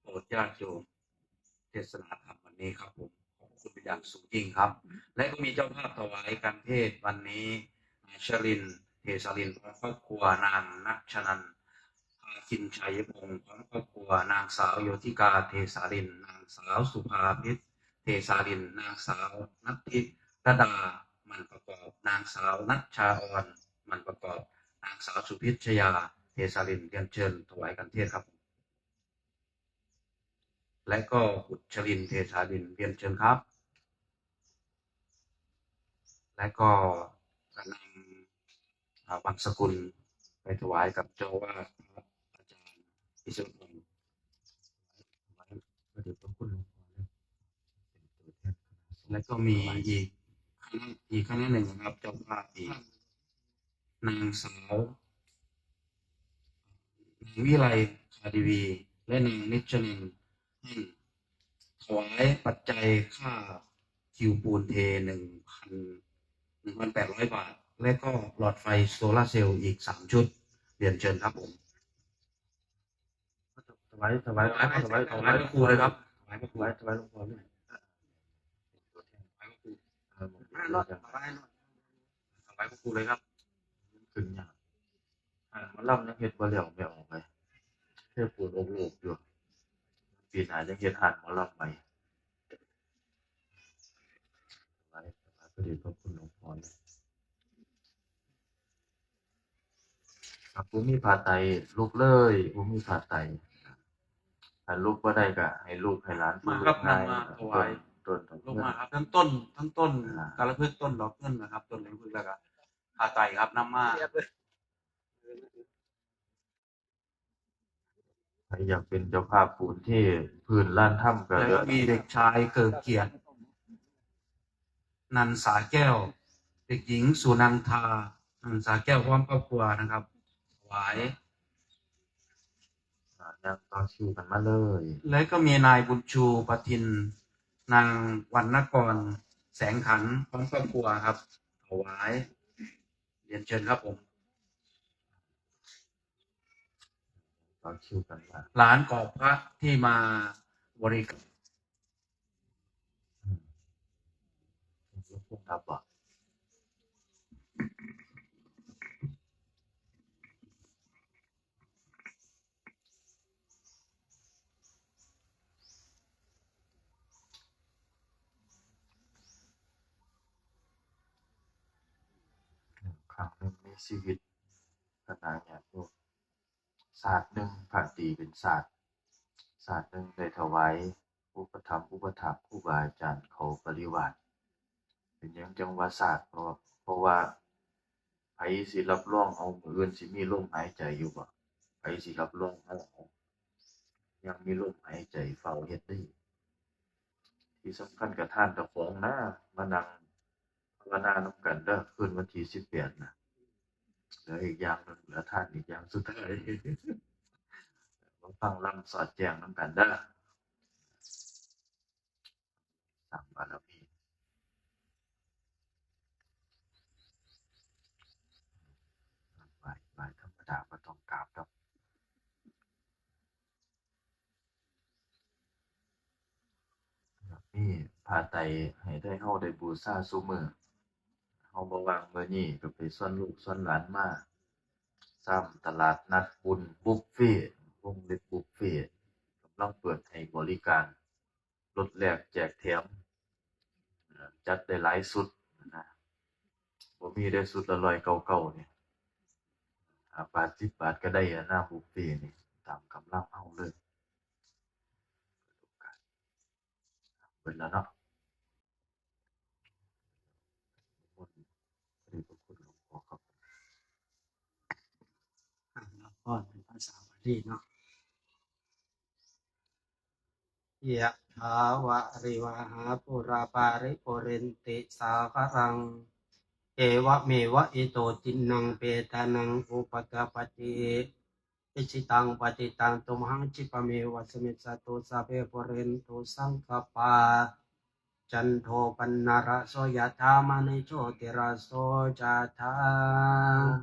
ໂປດຍາດໂຍມເທດສະໜາທຳວັນນີ້ຄັບຜົມ. ຂອບພະຄຸນເປັນຢ່າງສູງຍິ່ງຄັບ. ແລະກໍມີເຈົ້າພາບຖວາຍການເທດວັນນີ້ ນາຍຊະລິນ ເທສາລິນ ແລະຄອບຄົວ, ນາງ ນັດຊະນັນ ຄ ພາຄິນ ໄຊຍະວົງ ພ້ອມຄອບຄົວ, ນາງສາວ ໂຍທິກາ ເທສາລິນ, ນາງສາວ ສຸພາພິດ ເທສາລິນ, ນາງສາວ ນັດທິລະດາ ໝັ້ນປະກອບ, ນາງສາວ ນັດຊາອອນ ໝັ້ນປະກອບ, ນາງສາວ ສຸພິດຊະຍາ ເທສາລິນ, ຮຽນເຊີນຖວາຍກັນເທດຄັບ. ແລະກໍ ອຸດຊະລິນ ເທສາລິນ ຮຽນເຊີນຄັບ. ແລະກໍຈະນຳ ອາ ບັງສະກຸນໄປຖວາຍກັບເຈົ້າອາວາດ ພະອາຈານ ພິສຸດພົງ ແລະກໍມີອີກຄະນະ ອີກຄະນະໜຶ່ງນະຄັບ ເຈົ້າພາບອີກ ນາງສາວ ນາງວິໄລ ຄາດີວີ ແລະ ນາງນິດຊະນັນ ຫັ້ນ ຖວາຍປັດໄຈຄ່າຄິວປູນເທ ໜຶ່ງພັນ ໜຶ່ງພັນແປດຮ້ອຍບາດ ແລະກໍຫຼອດໄຟໂຊລາເຊວອີກສາມຊຸດ. ຮຽນເຊີນຄັບຜົມ. ຖວາຍ ຖວາຍ ຖວາຍ ຖວາຍ ຖວາຍພະຄູເລີຍຄັບ. ຖວາຍພະຄູ ຖວາຍ ຖວາຍຫຼວງພໍ່ເລີຍ. ຖວາຍພະຄູ ເອີ ຖວາຍໂລດ ຖວາຍໂລດ ຖວາຍພະຄູເລີຍຄັບ. ຂຶ້ນຍາກ. ຮ້ານໝໍລຳຍັງເຮັດບໍ່ແລ້ວ ແມ່ອອກໄປ ເຮັດປູນອົກໂລກຢູ່. ປີໜ້າຍັງເຮັດຮ້ານໝໍລຳໃໝ່. ຖວາຍ ຖວາຍພະເດດພະຄຸນຫຼວງພໍ່. ຄັບ ບໍ່ມີຜ້າໄຕລຸກເລີຍ ບໍ່ມີຜ້າໄຕ. ຄັນລຸກບໍ່ໄດ້ກໍໃຫ້ລູກໃຫ້ຫຼານ ມາຄັບ ນຳມາຖວາຍ ຕົ້ນດອກ ລົງມາເງິນ ຄັບ ທັງຕົ້ນ ທັງຕົ້ນ ອ່າ ກາລະພຶກ ຕົ້ນດອກເງິນນະຄັບ ຕົ້ນກາລະພຶກ ແລ້ວກໍຜ້າໄຕຄັບ ນຳມາ. ໃຜຢາກເປັນເຈົ້າພາບປູນເທພື້ນລານທຳກໍ ແລ້ວກໍມີເດັກຊາຍເກີກກຽດ ນັນສາແກ້ວ, ເດັກຍິງສຸນັນທາ ນັນສາແກ້ວ ພ້ອມຄອບຄົວນະຄັບ ຖວາຍ. ອ່າ ຍັງຕໍ່ຄິວກັນມາເລີຍ. ແລ້ວກໍມີນາຍບຸນຊູ ປະທິນ, ນາງວັນນະກອນ ແສງຂັນ ພ້ອມຄອບຄົວຄັບ ຖວາຍ. ຮຽນເຊີນຄັບຜົມ. ຕໍ່ຄິວກັນມາ. ຫຼານກອບພະທີ່ມາບໍລິການ ອືມ ຮັບບໍ່? ຄັ້ງໜຶ່ງໃນຊີວິດ ຄະນະຍາດໂຍມ ຊາດໜຶ່ງ ຖ້າຕີເປັນຊາດ ຊາດໜຶ່ງໄດ້ຖວາຍອຸປະຖຳອຸປະຖາກຄູບາອາຈານເຂົາປະລິວາດ. ເປັນຫຍັງຈັ່ງວ່າຊາດ? ເພາະວ່າ ເພາະວ່າໃຜຊິຮັບຮອງເອົາ ມື້ອື່ນຊິມີລົມຫາຍໃຈຢູ່ບໍ່? ໃຜຊິຮັບຮອງເຮົາເອົາ? ຍັງມີລົມຫາຍໃຈ ຟ້າວເຮັດເດີ້. ທີ່ສຳຄັນກໍທ່ານເຈົ້າຂອງນະ ມານັ່ງ ພາວະນານຳກັນເດີ້ ຄືນວັນທີສິບແປດນະ. ແລ້ວອີກຢ່າງໜຶ່ງ ເຫຼືອທ່ານອີກຢ່າງສຸດທ້າຍ ມາຟັງລຳສອດແຈ້ງນຳກັນເດີ້ ສ້າງບາລະມີ. ໄຫວ້ ໄຫວ້ທຳມະດາ ບໍ່ຕ້ອງກາບດອກ. ມີຜ້າໄຕໃຫ້ໄດ້ ເຮົາໄດ້ບູຊາຊຸມື້. ເຮົາບໍ່ວ່າງມື້ນີ້ກໍໄປຊວນລູກຊວນຫຼານມາ. ຊ້ຳຕະຫຼາດນັດບຸນບຸບເຟ ວົງເລັບບຸບເຟ ກຳລັງເປີດໃຫ້ບໍລິການ ລົດແລກແຈກແຖມ. ຈັດໄດ້ຫຼາຍຊຸດນະ. ບໍ່ມີໄດ້ຊຸດລະຮ້ອຍເກົ້າເກົ້ານີ້ ຫ້າບາດ ສິບບາດກໍໄດ້ອະນະ ບຸບເຟນີ້ ຕາມກຳລັງເຮົາເລີຍ. ເບິດແລ້ວເນາະ. ອ່ານລະຄອນເປັນພາສາບາລີເນາະ. ຍະຖາວາລິວະຫາປູລາປາລິປູເຣນຕິສາຄະລັງ ເອວະເມວະ ອິໂຕ ທິນນັງ ເປຕານັງ ອຸປະກະປະຕິ. ອິຊິຕັງ ປະຕິຕັງ ຕຸມຫັງ ຂິບປະເມວະ ສະມິດສະຕຸ ສັບເພ ປູເຣນຕຸ ສັງກະປາ ຈັນໂທ ປັນນະລະໂສ ຍະຖາ ມະນີ ໂຊຕິລະໂສ ຈະຖາ ສາ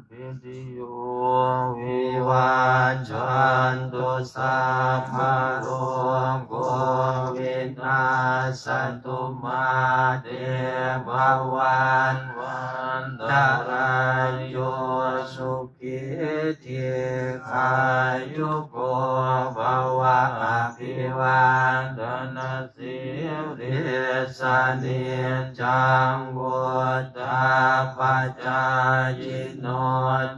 ເພ ຕິໂຍ ວິວັດຊັນຕຸ ສັບພະໂລໂກ ວິນາສະຕຸ ມາ ເຕ ພະວັດ ວັນຕະລາໂຍ ສຸ ຂີ ດີຄາຍຸໂກ ພະວະ ອະພິວາທະນະ ສິລິສະ ນິດຈັງ ວຸດທາປະຈາຍິໂນ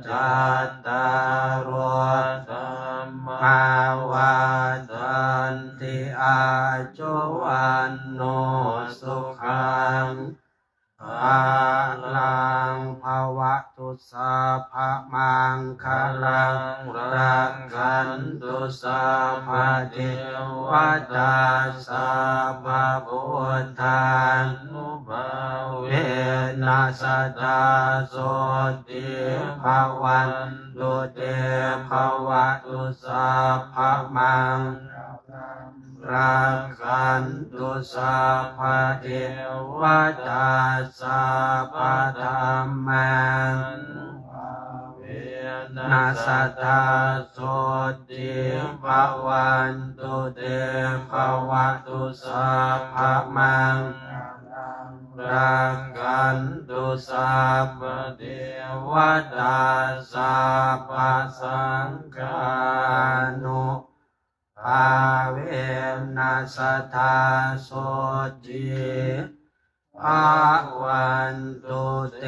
ຈັດຕາໂລ ທຳມາ ວັດທັນຕິ ອາຍຸ ວັນໂນ ສຸຂັງ ພະລັງ ພະວະຕຸ ສັບພະມັງຄະລັງ ລັກຂັນຕຸ ສັບພະເທວະຕາ ສັບພະພຸດທານຸພາເວນະ ສະທາໂສຕິ ພະວັນຕຸເຕ ພະວະຕຸ ສັບພະມັງຄະລັງ ລັກຂັນຕຸ ສັບພະເທວະຕາ ສັບພະທຳມານຸພາເວນະ ສະທາໂສຕິ ພະວັນຕຸເຕ ພະວະຕຸ ສັບພະມັງຄະລັງ ລັກຂັນຕຸ ສັບພະເທວະຕາ ສັບພະສັງຄານຸ ພາເວນະ ສະທາໂສຕິ ພະວັນຕຸເຕ